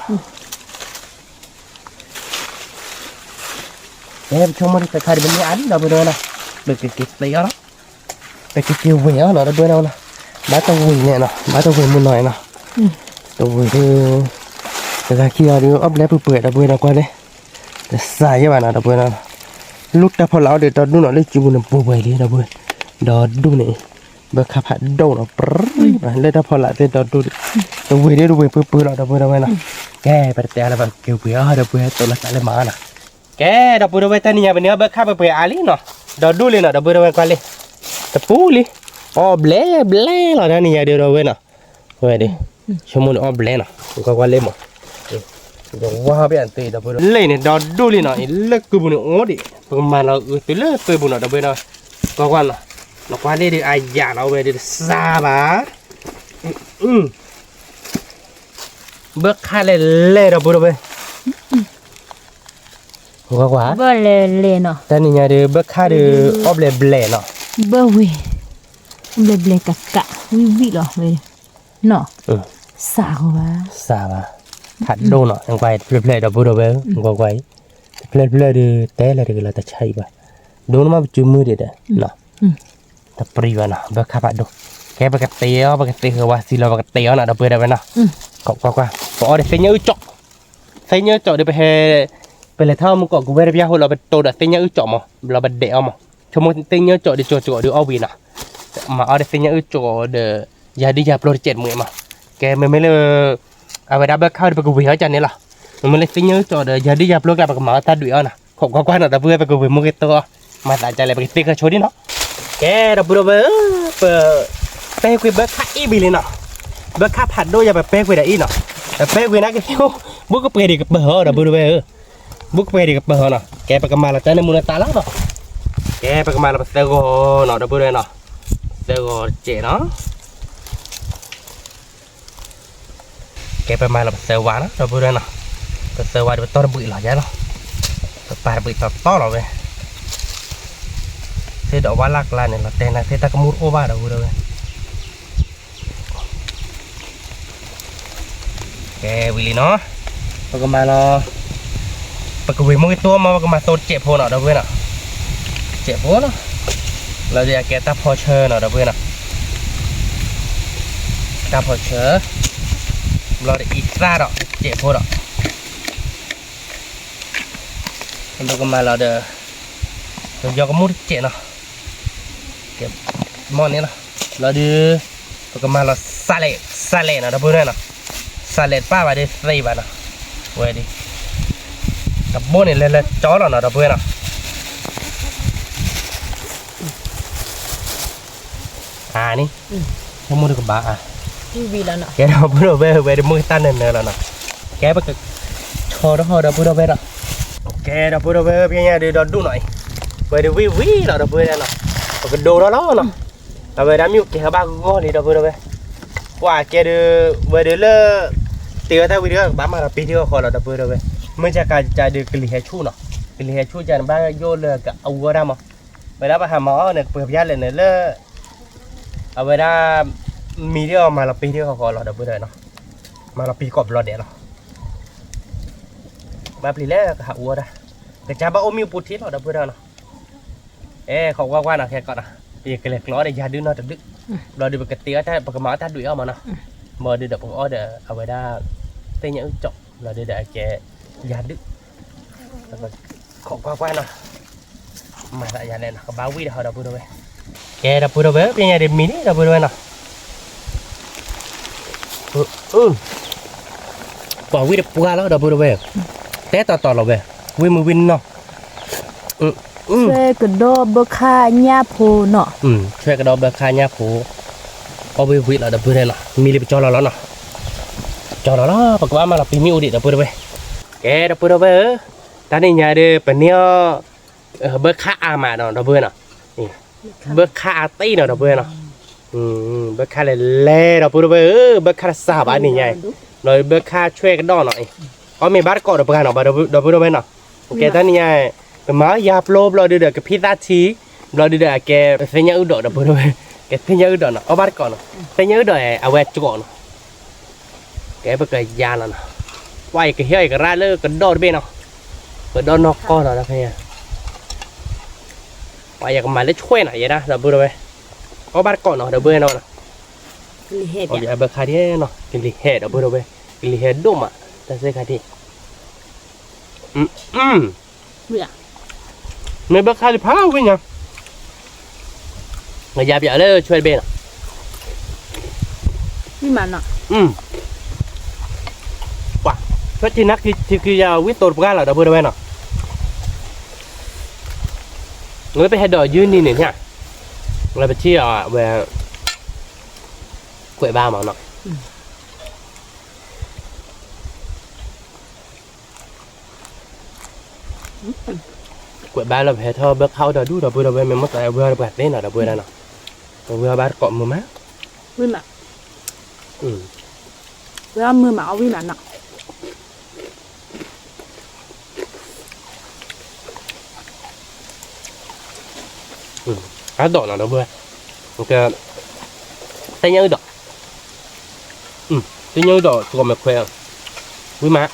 ကဲ ပဆိကမိၣ်တခါခါဒီး ပမ့ၢ်အါလံဒီပုၢ်ဒီဝဲၢ်နီၤ, ပကက့ၤသ့အီၤလီၤ, ပကက့ၤဝ့ၤအီၤနီၤ ဒီပုၢ်ဒီဝဲၢ်နီၤ, ဘၣ်တဝ့ၤန့ၣ်နီၤ ဘၣ်တဝ့ၤမုၢ်နီၤနီၤ, တဝ့ၤဒုး, တဂၤခံဂၤဒုး အီၣ်ဘျဲပှဲၤပှဲၤဒီပုၢ်ဝဲၢ်နီၤ ကွၢ်လၢ တစးယဲၢ်ဘၣ်နီၤ ဒီပုၢ်ဝဲၢ်နီၤ, လူၢ်တၢ်ဖီလာ်အီၤဒီးဒီဒူၣ်နီၤ လၢစုပူၤန့ၣ် ပှဲၤပှဲၤလံ ဒီပုၢ်ဝဲၢ်, ဒီဒူၣ်န့ၣ် ဘၢခါဖးဒိၣ်နီၤ ပြံဘၣ် လၢတၢ်ဖီလာ်သ့ၣ်ဒီဒူၣ်ဒီး, တဝ့ၤဒုးတဝ့ၤပှဲၤပှဲၤလီၤ ဒီပုၢ်ဝဲၢ်နီၤ, ကဲ ပတတဲအါလၢၤဘၣ် က့ၤဝ့ၤအီၤ ဒီပုၢ်ဝဲၢ် တိၢ်လီၤသးလၢမၤနီၤ, ကဲ ဒီပုၢ်ဒီဝဲၢ် တနံၤညါပန့ၢ်အီၣ်ဘၢခါပှဲၤပှဲၤအါလံနီၤ, ဒီဒူၣ်လံနီၤ ဒီပုၢ်ဒီဝဲၢ် ကွၢ်လံ, တပူၤလံ, အီၣ်ဘျဲဘျဲလီၤ တနံၤညါဒုး ဒီပုၢ်ဝဲၢ်နီၤ, ဝဲဒုး, ဆိကမိၣ်န့ၣ်အီၣ်ဘျဲနီၤ ကွၢ်ကွၢ်လံမး, ယဝါဘၣ်အံၤသ့ ဒီပုၢ်ဒီဝဲၢ် လံန့ၣ် ဒီဒူၣ်လံနီၤ လၢကုပူၤန့ၣ်အိၣ်ဒံး ပကမၤလီၤအုးသုလၢသုပူၤနီၤ ဒီပုၢ်ဝဲၢ်နီၤ, ကွၢ်ကွၢ်နီၤ, နကွၢ်လံဒုး အယၣ်လီၤဝဲဒုး တစးဘၣ် ဘၢခါလဲၤလဲၤ ဒီပုၢ်ဒီဝဲၢ်, ကွၢ်ကွၢ်, ဘၢလဲၤလဲၤနီၤ တနံၤညါဒုး ဘၢခါဒုး အီၣ်ဘျဲဘျဲနီၤ, ဘၢဝ့ၤ, ဘျဲဘျဲကးကး ဝံၣ်ဝံၣ်လီၤဝဲ, နီၤ, စးဂီၤဘၣ်, စးဘၣ်, ဖးဒိၣ်နီၤ ကွၢ်အံၤ တဖျၢၣ်ဖျၢၣ် ဒီပုၢ်ဒီဝဲၢ် ကွၢ်ကွၢ်အံၤ, တဖျၢၣ်တဖျၢၣ်ဒုး တဲလဲၤတဂ့ၤလီၤ တဆါအံၤဘၣ်, ဒိၣ်န့ၣ်မး ပစုမုၢ်ဒံးဒီး တပြံဘၣ်နီၤ ဘၢခါဖးဒိၣ်, ကဲ ပကသ့အီၤ ပကသ့ဃီၤဝါစံလီၤ ပကသ့အီၤနီၤ ဒီပုၢ်ဒီဝဲၢ်နီၤ, ကွၢ်ကွၢ် ပအီၣ်ဒီးသ့ၣ်ညါအုၣ်ကၠီၣ်, သ့ၣ်ညါအုၣ်ကၠီၣ်ဒုး ပဟဲ, ပလဲၤထီၣ်မူကီၢ်ကဝဲၢ်တပျၢ်ဟိလီၤ ပတိၤဒီးသ့ၣ်ညါအုၣ်ကၠီၣ်မး ဘျီပဒဲးအီၤမး, ဆိကမိၣ်သ့ၣ်ညါအုၣ်ကၠီၣ်ဒုး ကၠီၣ်ကၠီၣ်ဒုးအီၣ်ဝံၤနီၤ, မၤအီၣ်ဒီးသ့ၣ်ညါအုၣ်ကၠီၣ်ဒီး ယၤဒုယၤပျိတစဲးတမှဲးမး, ကဲ မ့မ့ၢ်လၢ အဝဲဒၣ်ဘၢခါဒီး ပကဝ့ၤအီၤကန့ၣ်လီၤ, မ့မ့ၢ်လၢသ့ၣ်ညါအုၣ်ကၠီၣ်ဒီး ယၤဒုယၤပျိကျါ ပကမၤအီၣ်တၢ်ဒွဲၣ်အီၤနီၤ, ကွၢ်ကွၢ်နီၤ ဒီပုၢ်ဝဲၢ် ပကဝ့ၤမူက့ၤတိၤအီၤ, မၤသးဒ်လဲၣ် ပကသ့ခဲဆိဒံးနီၤ, ကဲ ဒီပုၢ်ဒီဝဲၢ်ဧၢ, ပ, ပဲကွံာ်ဘၢခါအံၤဘံလံနီၤ, ဘၢခါဖးဒိၣ်ယၤ ပပဲကွံာ်ဒီးအံၤနီၤ, ပပဲကွံာ်န့ၣ်က့ၤ, ဘူးကပှဲၤဒံးကပၢၤဟီ ဒီပုၢ်ဒီဝဲၢ်ဧၢ, ဘူးကပှဲၤဒံးကပၢၤဟီနီၤ, ကဲ ပကမၤလီၤတၢ်န့ၣ်မူန့ၢ်သးလီၤနီၤ, ကဲ ပကမၤလီၤပသၢဂီၤနီၤ ဒီပုၢ်ဒီဝဲၢ်နီၤ, သၢဂီၤတစဲးနီၤ ကဲ ပမၤလီၤပသၢဝါနီၤ ဒီပုၢ်ဒီဝဲၢ်နီၤ, ပသၢဝါဒီးပတီၢ်တဘှံးလီၤယါလီၤ, ပပာ်တဘှံးတီတီလီၤဝဲ, သ့ၣ်ဒီးဝါလၢ်ကျါန့ၣ် လီၤတဲာ်နၤသ့ၣ်တၢ်ကမူၣ်တအိၣ်ဘၣ်ဒီပုၢ်ဒီဝဲၢ်, ကဲဝံၤလံနီၤ, ပကမၤလီၤ, ပကဝ့ၤမူက့ၤတိၤမး ပကမၤတိၤတစဲးဖိနီၤ ဒီပုၢ်ဝဲၢ်နီၤ, တစဲးဖိနီၤ, လီၤဒုးအကဲတၢ်ဖီဆၢနီၤ ဒီပုၢ်ဝဲၢ်နီၤ, တၢ်ဖီဆၢ, ဘျီဒီးအံသၣ်ဒီးတစဲးဖိဒီး ပကမၤလီၤဒီး, ပယီၤကမူၣ်တစဲးနီၤ, ကဲ, မ့ၢ်န့ၣ်လီၤ, လီၤဒုး, ပကမၤလီၤစးလဲး, စးလဲးနီၤ ဒီပုၢ်ဝဲၢ်နီၤ, စးလဲးတပၣ်ဘၣ်ဒုးသ့ဘၣ်နီၤ, ဝဲဒၣ်, တဘိန့ၣ်လၢလၢကၠီလီၤနီၤ ဒီပုၢ်ဝဲၢ်နီၤ အါန့ၣ်, ဆိကမိၣ်တကဘၣ်အါ, ကဲဒီပုၢ်ဒီဝဲၢ် ဝဲဒၣ်မုၢ်တၢ်နၢၤနၢၤလီၤနီၤ, ကဲပက, ဆီတဟီၣ်ဒီပုၢ်ဒီဝဲၢ်ဒီး, ကဲ ဒီပုၢ်ဒီဝဲၢ် ပညါဒုးဒီဒူၣ်နီၤအံၤ, ဝဲဒုးဝံၣ်ဝံၣ်လီၤ ဒီပုၢ်ဝဲၢ်နီၤ, ပကဒိးထီၣ်လီၤနီၤ, အဝဲဒၣ်မ့ၢ်ကဲၤဘၣ်ဂီၢ်လံ ဒီပုၢ်ဒီဝဲၢ်, ပှၤကဲဒုး ဝဲဒုးလၢ တ့ဝဲတၢ်ဝံၤဒီး ကဘၣ်မၤလီၤပံထံဃီဃီလီၤ ဒီပုၢ်ဒီဝဲၢ်, မ့ၢ်ကကးကးဒုးကလံၤဟဲဆူၣ်နီၤ, ကလံၤဟဲဆူၣ်ကန့ၣ် ဘၣ်ယိၣ်လၢအဝဲဒၣ်မး, ဝဲဒၣ်ပဟးမၤအီၣ်န့ၣ် ကပှဲၤပယါလဲၣ်န့ၣ်လၢ အဝဲဒၣ် မံၤဒ်အီၤ မၤလီၤပံထံဃီဃီလီၤ ဒီပုၢ်ဒီဝဲၢ်နီၤ, မၤလီၤပံကိးဘျီဒဲးလီၤ, ဘၣ်ပျံၤလဲၣ်ကဟးအူအီၣ်ဒၣ်, ကစၢ်ဘၣ်အိၣ်မ့ၣ်အူပူၤထံလီၤ ဒီပုၢ်ဒီဝဲၢ်နီၤ, အဲ ခိးကွၢ်ကွၢ်နီၤ ခဲကိးနီၤ, ယကလဲၤကျီအီၣ်ဒီးယၤဒုၣ်နီတဒုၣ်, ဘျီဒုးပကတ့အီၣ်တၢ် ပကမၤအီၣ်တၢ်ဒွံးအီၣ်မးနီၤ, ဘျီဒုးဒီးပကအီၣ်ဒီးအဝဲဒၣ် သ့ၣ်ညါအုၣ်ကၠီၣ် ဘျီဒုးဒီးအကဲ ယၤဒုၣ် ခိးကွၢ်ကွၢ်နီၤ, မၤသးယၤလဲၣ်နီၤ ကဘၣ်ဝံၣ်ဒီးဟီ ဒီပုၢ်ဒီဝဲၢ်, ကဲ ဒီပုၢ်ဒီဝဲၢ် ပညါဒုးမံၤန့ၣ် ဒီပုၢ်ဒီဝဲၢ်နီၤ, ပှၤဝံၣ်တပှၢ်လီၤ ဒီပုၢ်ဒီဝဲၢ်, တဲတီတီလီၤဝဲ, ဝံၣ်မုၢ်ဝံၣ်နီၢ် ဆွဲကဒီးဘၢခါညၣ်ဖိနီၤ, ဆွဲကဒီးဘၢခါညၣ်ဖိ, အီၣ်ဝံၣ်ဝံၣ်လီၤ ဒီပုၢ်ဒီဝဲၢ်နီၤ, မံၤလံပကၠီလီၤလီၤနီၤ, ကၠီလီၤလီၤ ပကဘၣ်မၤလီၤပံမ့ၣ်အူဒံး ဒီပုၢ်ဒီဝဲၢ်, ကဲ ဒီပုၢ်ဒီဝဲၢ်ဧၢ, တၢ်နံၤညါဒုး ပန့ၢ်အီၣ် ဘၢခါအါမးနီၤ ဒီပုၢ်ဝဲၢ်နီၤ, ဘၢခါအါသ့နီၤ ဒီပုၢ်ဝဲၢ်နီၤ, ဘၢခါလဲၤလဲၤ ဒီပုၢ်ဒီဝဲၢ်ဧၢ, ဘၢခါတစှၤဘၣ်နံၤညါအံၤ, ဒီးဘၢခါဆွဲကဒီးနီၤ, အီၣ်မ့ၤဘၣ်တကိးဒီးပှၤနီၤ, ဒီပုၢ်ဒီဝဲၢ်နီၤ, ကဲတၢ်နံၤညါအံၤ ပမၤယၤပျိဘျီဒုးဒီးကဖံသၣ်ထံ, ဘျီဒုးဒီးအကဲသ့ၣ်ညါအုၣ်ဒီး ဒီပုၢ်ဒီဝဲၢ်, ကဲသ့ၣ်ညါအုၣ်ဒီးနီၤ, အီၣ်ဘၣ်တကိးနီၤ, သ့ၣ်ညါအုၣ်ဒီးအဝဲကၠီနီၤ ကဲပကယၤလီၤနီၤ, ပှၤယကဟ့ၣ်အီၣ်ယကရၣ်လၢကဒီးတဘ့ၣ်နီၤ, ကဒီးနီၢ်ကီၢ်နီၤ တၢ်ဖဲညါ, ပှၤယကမၤလၢဆွဲနီၤ ယဲဒၣ် ဒီပုၢ်ဒီဝဲၢ်, အီၣ်ဘၣ်တကိးနီၤ ဒီပုၢ်ဝဲၢ်နီၤ, အီၣ်ဘၢခါဒံးနီၤ ကလံၤဟဲ ဒီပုၢ်ဒီဝဲၢ်, ကလံၤဟဲဒိၣ်မး တၢ်စ့ၢ်ခါဒံး, မ့ၢ်ဘၢခါဒံးဖးဝံၣ်ညါ, နယၤပျးလၢဆွဲတဘ့ၣ်နီၤ, ပှၤ ဆွဲထံနါခံထံခံယၤဝံၣ်သိးတပှၢ်လီၤ ဒီပုၢ်ဒီဝဲၢ်နီၤ, လၢပဟဲဒိးယုၢ်နံၤန့ၣ်ညါ, လၢပထံၣ်အီၤဝဲ ကွဲးဘၣ်မးနီၤ ကွဲးဘၣ်လၢပဟဲထီၣ်ဘၢခါအိၣ်ဒီးဒူၣ် ဒီပုၢ်ဒီဝဲၢ် မ့ၢ်မ့ၢ်သးဝံၢ်အီၣ်တပှၤသ့နီၤ ဒီပုၢ်ဝဲၢ်နီၤ, ပဝံၢ်အီၣ်ဘၣ်တကိးမုာ်မး, ဝံၢ်မး, ဝံၢ်အီၣ်မုာ်မး အီၣ်ဝံၣ်မးနီၤ. အါဒိးနီၤ ဒီပုၢ်ဝဲၢ်, သ့ၣ်ညါအုၣ်ဒီး, သ့ၣ်ညါအုၣ်ဒီး စှီၤမဲာ်ခွဲး, ဝံၢ်မး,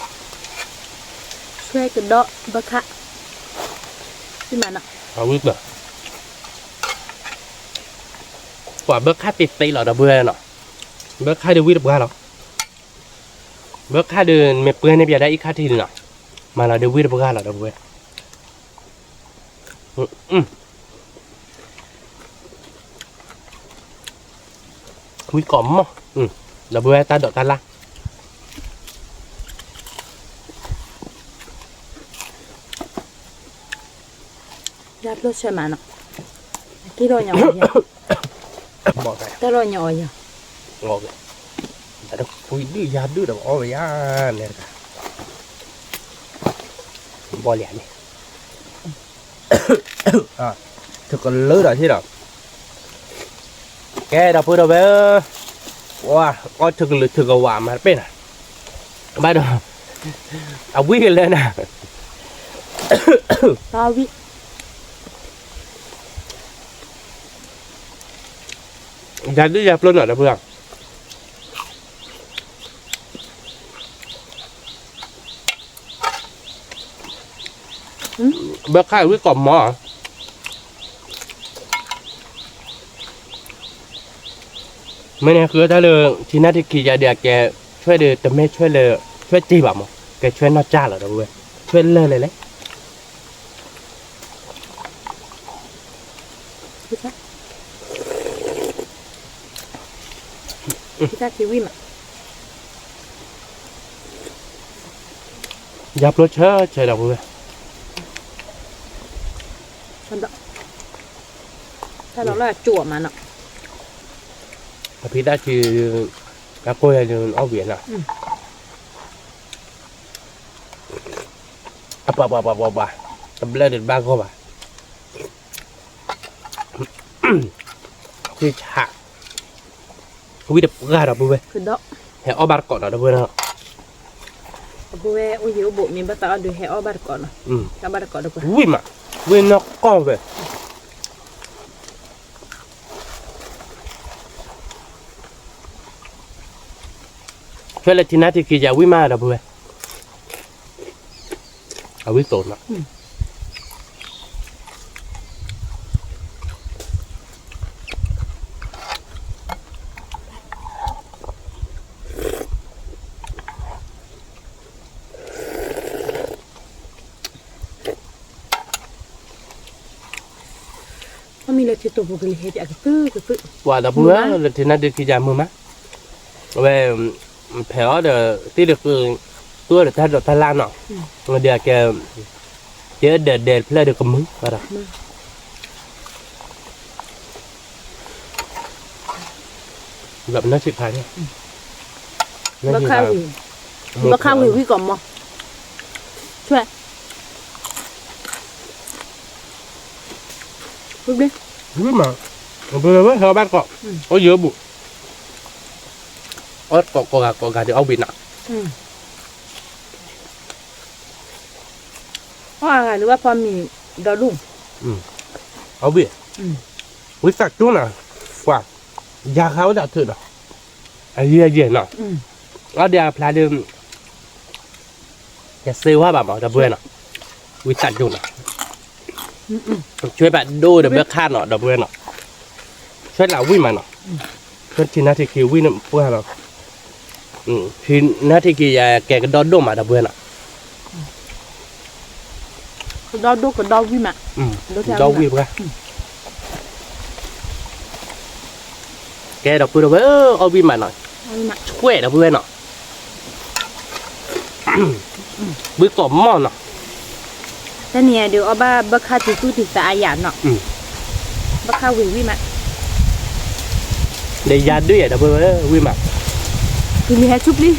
ဆွဲကဒီး ဘၢခါ, ဝံၢ်မးနီၤ, ဝံၢ်, ပှၤဘၢခါသ့သ့လီၤ ဒီပုၢ်ဝဲၢ်နီၤ, ဘၢခါဒုးဝံၢ်တပှၢ်လီၤ. ဘၢခါဒုး မ့ၢ်ပှဲၤန့ၢ်ပၠးဒၣ်အံၤခါထံၣ်ဒုးနီၤ, မၤလီၤဒုးဝံၢ်တပှၢ်လီၤ ဒီပုၢ်ဝဲၢ်, ဝံၢ်ကိးမီၢ်, ဒီပုၢ်ဝဲၢ်တၢ်ဒိးတၢ်လၢ် ယါပျိဆၢမးနီၤ, က့ၤထီၣ်ညါအီၤယၤ, တၢ်ထီၣ်ညါအီၤယၤ, ကွံဒုၣ်ယါဒုၣ်ဒီးအီၣ်ဝဲယါ, န့ၣ်တဂၤ, ဘီလံန့ၣ်, ထုးကလၢဒီးထံၣ်ဒီး, ကဲဒီပုၢ်ဒီဝဲၢ်, အီၣ်ထုးကလုာ်ထုးကဝးမးတပ့ၢ်နီၤ, ဘၣ်ဒီး, အဝံၣ်ကလၢနၤ, ယါဒုၣ်ယါပျိနီၤ ဒီပုၢ်ဝဲၢ်, ဘၢခါဝံၢ်ကိးမီၢ်, မ့ၢ်န့ၣ်ဃုတၢ်လၢ ထံနၢ်ထံခံယၤဒုးအကဲ, ဆွဲဒုးတမ့ၢ်ဆွဲလၢ, ဆွဲစ့ဘၣ်မး, ကဲဆွဲနီၢ်ကၢ်လီၤ ဒီပုၢ်ဝဲၢ်, ဆွဲလၢာ်လဲၣ်လဲၣ် ယါပျိဆၢဆၢဒီပုၢ်ဝဲၢ်, တၢ်လီၤလၢအကၠိအမးနီၤ, အဖံသၣ်ဆံ, အကိၢ်ယၤဒုးအီၣ်ဝံၤနီၤ. ပှၤပှၤပှၤပှၤပှၤ, တဘျၢဒီးတဘၣ်ဂီၢ်ဘၣ်, ဆံဆး, ဝံၣ်တပှၢ်ဒီပုၢ်ဝဲၢ်, ဟဲအီၣ်ဘၣ်တကိးနီၤ ဒီပုၢ်ဝဲၢ်နီၤ, ဒီပုၢ်ဝဲၢ်အိၣ်ယံၤအိၣ်ဘူး မ့ၢ်ဘၣ်သးအီၣ်ဒုး ဟဲအီၣ်ဘၣ်တကိးနီၤ, ဟဲအီၣ်ဘၣ်တကိးဒီပုၢ်ဝဲၢ်, ဝံၣ်မး, ဝံၣ်နီၢ်ကီၢ်ဝဲ ထွဲလၢထံနါထံခံယၤဝံၣ်မးဒီပုၢ်ဝဲၢ်, အဝံၣ်သိးနီၤ မ့ၢ်လၢထံတိာ်ပူၤကလံၤဟဲပၠးကသုၣ်ကသုၣ်, ပှၤဒီပုၢ်ဝဲၢ်လၢထံနါထံခံယၤမုာ်မး, အဝဲ ဖဲးအီၤဒီး သ့ၣ်ဒီး သူဝဲဒီးတၢ်ဒိးတၢ်လၣ်နီၤ, ဒီးကဲ ကဲဒဲးဒဲးတဖျၢၣ်ဒီးကမုာ်ဒီး ဘၣ်ပနီၢ်ဆံးခါန့ၣ်, ဘၣ်ခါဝံၤ, ဘၣ်ခါဝံၤဝံၣ်ကိးမီၤ, ဆွဲ, ဝံၣ်မး, ပဝဲဟဲအီၣ်ဘၣ်တကိး, အိၣ်ယံၤဘူး, အီၣ်ကိးကိးဂၤကိးဂၤဒီးအီၣ်ဝံၣ်နီၤ အီၣ်အဂၤဒုးဘၣ်ဖီမ့ၤဒီဒူၣ်, အီၣ်ဝံၣ်, ဝံသးစူၤနီၤ, ပှၤ, ယၤဃါဝဲဒၣ်ထုးနီၤ, အယံၤအယံၤနီၤ, အီၣ်ဒံးအဖျါဒုး, ယစ့ဝါဘၣ်မး ဒီပုၢ်ဝဲၢ်နီၤ, ဝံသးစူၤနီၤ, ဆွဲဘၣ်ဒိၣ်ဒီးဘၢခါနီၤ ဒီပုၢ်ဝဲၢ်နီၤ, ဆွဲလၢဝံၣ်မးနီၤ, ဆွဲထံနါထံခံဝံၣ်န့ၣ်ပှၢ်လီၤ, ထံနါထံခံယၤကဲကဒီဒိၣ်မး ဒီပုၢ်ဝဲၢ်နီၤ ကဒီဒိၣ်ကဒီဝံၣ်မး, ဒီဝံၣ်ပှၢ်, ကဲဒီပုၢ်ဒီဝဲၢ် အီၣ်ဝံၣ်မးနီၤ, ဆွဲဒီပုၢ်ဝဲၢ်နီၤ, ဝံၣ်ကိးမီၤနီၤ, တနံၤအံၤဒုးအီၣ်ဘၣ်ဘၢခါတံၤသူၣ်တံၤသးအယၤနီၤ, ဘၢခါဝံၤဝံၣ်မး, ဒီးယၤဒုးယၤ ဒီပုၢ်ဝဲၢ်ဝံၣ်မး, ပမ့ၢ်ဟဲဆူပျံၤ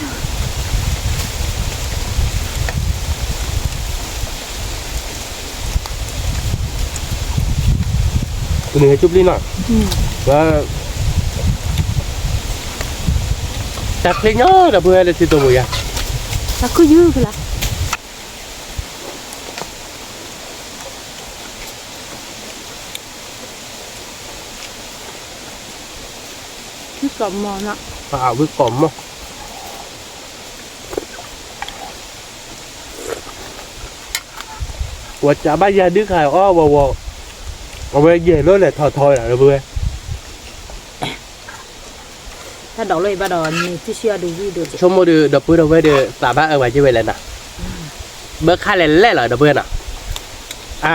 ပမ့ၢ်ဟဲဆူပျံၤနီၤ, တၢ်ချ့ညီ ဒီပုၢ်ဝဲၢ်လၢထံတိာ်ပူၤယၤ, တၢ်ခုၣ်ယုၢ်ဖဲလၢ ဝံၣ်ကိးမီၤနီၤ, ဝံၣ်ကိးမီၤ, ပှၤကးဘၣ်ယၤဒုးခါအီၣ်ဝီၤဝီၤ, အဝဲယဲၢ်လီၤလဲၤထီထီဝဲဒၣ် ဒီပုၢ်ဝဲၢ် တၢ်ဒိးလီၤအံၤဘၣ်ဒီးန့ၣ် တဆံအီၤဒုးဝံၣ်ဒိၣ်, ဆိကမိၣ်ဒုး ဒီပုၢ်ဒီဝဲၢ်ဒီး သးဘၣ်အၢဝဲက့ၤဝဲလဲၣ်နီၤ, ဘၢခါလဲၤလဲၣ်လီၤ ဒီပုၢ်ဝဲၢ်နီၤ, အါ,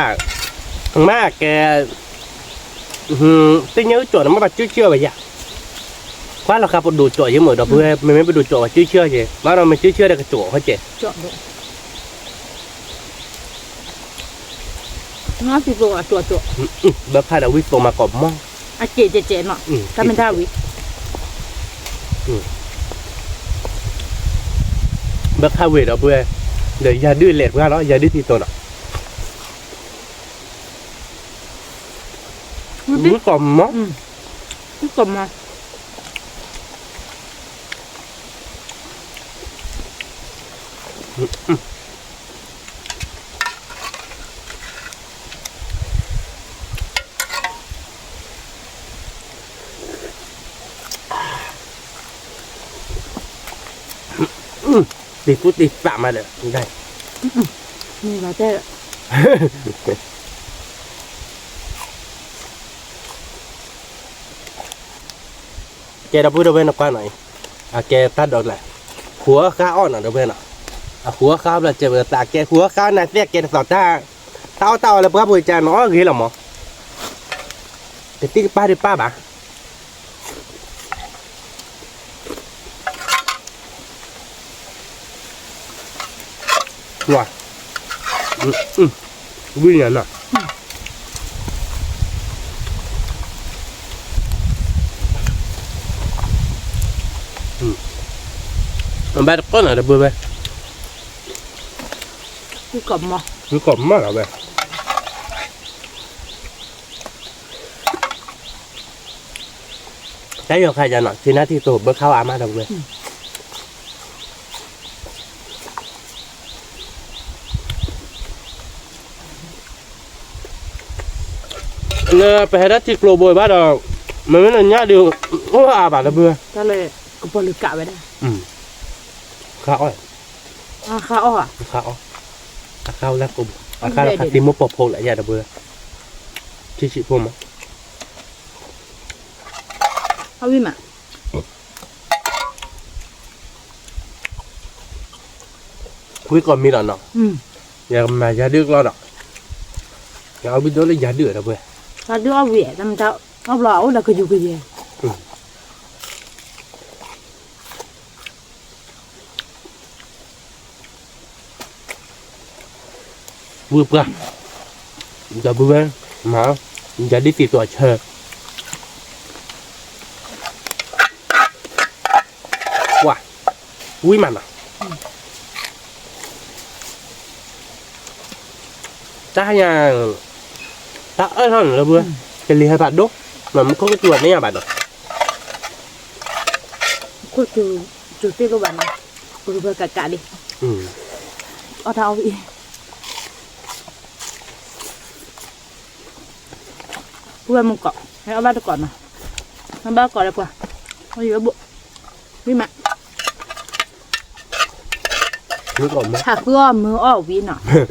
မ့ၢ်ကဲ, သ့ၣ်ညါအုၣ်ကၠီၣ်န့ၣ် မ့ၢ်ဘၣ်ကၠူၣ်ဆၢဝဲယၤ, ကွၢ်လီၤဃာ်ပဒိၣ်ကၠီၣ်ယဲမ့ၢ် ဒီပုၢ်ဝဲၢ် မ့မ့ၢ်ပဒိၣ်ကၠီၣ်ဝဲကၠူၣ်ဆၢယဲ, ဘၣ်ဒီးမ့ၢ်ကၠူၣ်ဆၢဒီးကကၠီၣ်ဟီကဲ ဘၣ်ခါဒီးဝံၣ်သိးမးကိးမီၤ, အကဲးကဲးကဲးနီၤ, တၢ်မ့ၢ်တၢ်ဝံၤ, ဘၣ်ခါဝံၤဒီပုၢ်ဝဲၢ်, ဒီးယၤဒုးလဲၤပှၢ်လီၤ ယၤဒုးထံသိးနီၤ, ဝံၣ်ကိးမီၤ, ဝံၣ်ကိးမီၤ တံၤသူတံၤသးမးဒီး, မ့ၢ်ဘၣ်တဲ, ကဲဒီပုၢ်ဒီဝဲၢ်နကွၢ်နီၤအံၤ, အကဲတၢ်ဒိးကျါ, ဃုအီၣ်ဃါအီၣ်နီၤဒီပုၢ်ဝဲၢ်နီၤ, အဃုအီၣ်ဃါအီၣ်ဘျီကဲဝဲသးကဲ ဃုအီၣ်ဃါနၤသ့ၣ်ကဲတသီၣ်တၢ်, တၢ်အီၣ်တၢ်အီလၢပှၢ်ပူၤကနအီၣ်ဂ့ၤလီၤမး, တသံၣ်တပၢ်တပၢ်ဘၣ် ဝံၣ်ညါနီၤ, ဘၣ်တကိးနီၤဒီပုၢ်ဝဲၢ်, ဝံကိးမီၢ်လီၤဝဲ, တၢ်ယီၤခါယၤနီၤ ဆ့နၢ်ထံတိၤဘၢခါအါမးဒီးဝဲ လၢပဟဲဒၣ်ထံကျိဘိဘၣ်ဒီး မ့မ့ၢ်လၢညၣ်ဒုး အိၣ်အါဘၣ်လၢဘု, တၢ်လၢကပီၤလုာ်ကးဝဲဒၣ်, ခါအီၣ်, ခါအီၣ်, အခါဝဲလၢကိးဘိ, အခါလၢခါသံမိၢ်ပှၢ်ဖိလၢယၤဒီးဘု, ထံဆံးဖိမး, အဝံၣ်မး ဝံကိးမံၤလီၤနီၤ, ယကမၤယၤဒုးကျီဒီး, ယအီၣ်ဝံၣ်ဒိၣ်လၢယၤဒုးဒီးပှဲၤ, ယၤဒုးအီၣ်ဝံၣ်, တၢ်မတၤအီၣ်ဘျီအအိၣ်ဒီးကယူၤကယဲၢ် ဝံၢ်ပှၢ်, ဒီပုၢ်ဝဲၢ်, မၤ, ယၤဒ်သံးသွးဆၢ, ဝံၢ်မးနီၤ, တၢ်ညါ, တၢ်အၢၣ်ထီၣ်န့ၣ်လၢပုၢ်ဝဲၢ်, ကလံၤဟဲဖးဒိၣ်, မ့ၢ်ခိၣ်ကစူၤအီၤန့ၣ်ညါဘၣ်ဒီး, ခိၣ်ကစူၤသ့ၣ်လိၣ်ဘၣ်နီၤ, ပကကးကးလံ, အီၣ်တၢ်အီၣ်ဝံၣ် ပုၢ်ဝဲၢ်မုၢ်ကိး, ဟဲအီၣ်ဘၣ်တကိးနီၤ, အီၣ်ဘၣ်ကိးလၢပှၤ, အီၣ်ယံၤဘၣ်ဘိၣ်, ဝံၣ်မး, ဟးဃုအီၣ်မုၢ်အီၣ်ဝံၣ်နီၤ, ဟးဃုအီၣ်မုၢ်ပျံၤ,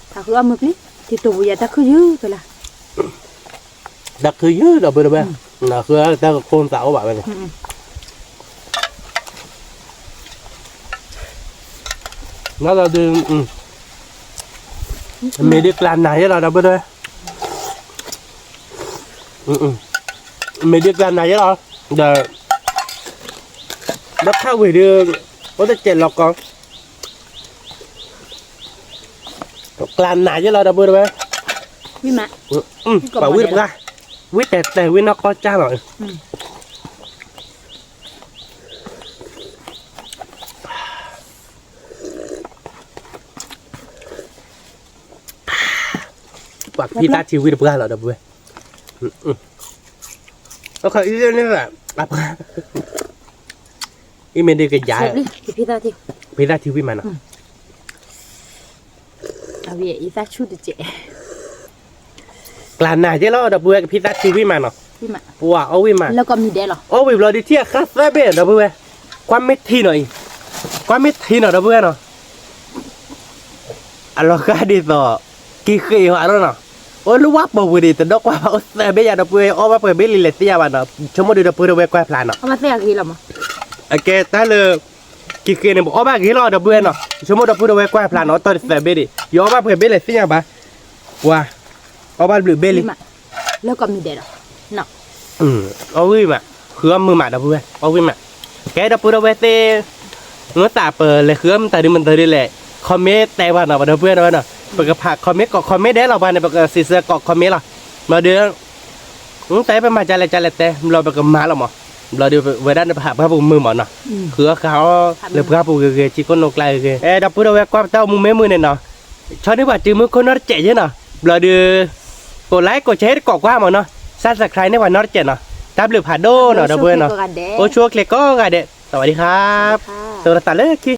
ထံတိၤပူၤယၤတၢ်ခုၣ်ယုၢ်ဖဲလၢ တၢ်ခုၣ်ယုၢ်ဒီပုၢ်ဝဲၢ်, နဃုတၢ်ကခိၣ်သးအိၣ်ဘၣ်ဝဲန့ၣ်, နဒီးဒုး, မ့ၢ်ဒုးကျါနၤယဲလီၤဒီပုၢ်ဝဲၢ်, မ့ၢ်ဒုးကျါနၤယဲလီၤ, ဒီး, ဒီးခါဝံၤဒုး, အိၣ်တစဲးလီၤကီး ကျါနၤယဲလီၤဒီပုၢ်ဝဲၢ်, ပှၤဝံၣ်တပှၢ်, ဝံၣ်တဲာ်တဲာ်ဝံၣ်နီၢ်ကီၢ်ကၢ်လီၤ, ပှၤကဖံးတၢ်ထံဝံၣ်တပှၢ်လီၤဒီပုၢ်ဝဲၢ်, အခီအံၤန့ၣ်, အံၤမ့ၢ်ဒုးကယၤ, ကဖံးတၢ်ထံဝံၣ်မးနီၤ, ကျါနၤယဲလီၤဒီပုၢ်ဝဲၢ် ကဖံးတၢ်ထံဝံၣ်မးနီၤ, ပှၤအီၣ်ဝံၣ်မး, အီၣ်ဝံၣ်ဘျီဒုးထံၣ်အခါသၢဘ့ၣ်ဒီပုၢ်ဝဲၢ်, ကွၢ်မ့ၢ်ထံနီၤအံၤ, ကွၢ်မ့ၢ်ထံနီၤဒီပုၢ်ဝဲၢ်နီၤ အလီၤဃာ်ဒ်သိး, က့ၤဃ့ၢ်ဟီၣ်အလီၢ်နီၤ, အိၣ်လၢဝၣ်ပှၢ်ပူၤန့ၣ် တဒီကွၢ်ဘၣ်အိၣ်သၢဘ့ၣ်ယၤဒီပုၢ်ဝဲၢ် အီၣ်ဘၣ်ပှဲၤဘ့ၣ်လံလဲၤသ့ၣ်ညါဘၣ်နီၤ, ဆိကမိၣ်ဒုးဒီပုၢ်ဒီဝဲၢ်ကွၢ်ဖျါနီၤ, အကဲတၢ်လၢ, က့ၤဃ့ၢ်န့ၣ် ပအီၣ်ဘၣ်ဂ့ၤလီၤဒီပုၢ်ဝဲၢ်နီၤ, ဆိကမိၣ်ဒီပုၢ်ဒီဝဲၢ်ကွၢ်ဖျါနီၤ အတီၢ်တသၢဘ့ၣ်ဒံး ယအီၣ်ဘၣ်ပှဲၤဘ့ၣ်လဲၤသ့ၣ်ညါဘၣ်, ပှၤ, အီၣ်ဘၣ်ဘျုးဘ့ၣ်လံ, လၢကီၢ်မံၤဒဲးဒီး, အီၣ်ဝံၣ်မး, ဃုအီၣ်မုာ်မးဒီပုၢ်ဝဲၢ် အီၣ်ဝံၣ်မး, ကဲဒီပုၢ်ဒီဝဲၢ်သ့ၣ်, မ့ၢ်သးပလဲၤဃုအီၣ်မတၤဒုမတၤဒုလဲၣ်, comment တဲပှၤနီၤ ပဒီပုၢ်ဝဲၢ်နီၤ, ပကဖး comment ကိး comment ဒဲးလီၤပှၤန့ၣ် ပကစံးဆၢကိး comment လီၤ, ဘျီဒုး တၢ်ပမၤကလဲၣ်ကလဲၣ်တဲ ဘျီပကမၤလီၤမး, ဘျီဒုး ဝဲဒၣ်န့ၣ်ပဟးပှၢ်ပူၤမုာ်မးနီၤ, ဃုအီၣ်ဃုအီၣ်လၢပှၢ်ပူၤဂ့ၤဂ့ၤ ထံခိၣ်နိကျါဂ့ၤဂ့ၤ, အဲ ဒီပုၢ်ဒီဝဲၢ်ကွၢ်ပတၢ်အိၣ်မူမ့ၢ်မုာ်န့ၣ်နီၤ, ဆီန့ၢ်ပှၤတုၤမုၢ်ခိၣ်နီတစဲးယဲနီၤ, ဘျီဒုး, ကိး like ကိး share ကိးကွၢ်မးနီၤ, subscribe န့ၢ်ပှၤနီတစဲးနီၤ, တၢ်ဘျုးဖးဒိၣ်နီၤ ဒီပုၢ်ဝဲၢ်နီၤ, အိၣ်ဆူၣ်အိၣ်ချ့ကိးဂၤဒဲး, သဝးဒံခါ, သဝးဒံခါ, သဝးဒံခါလၢခံ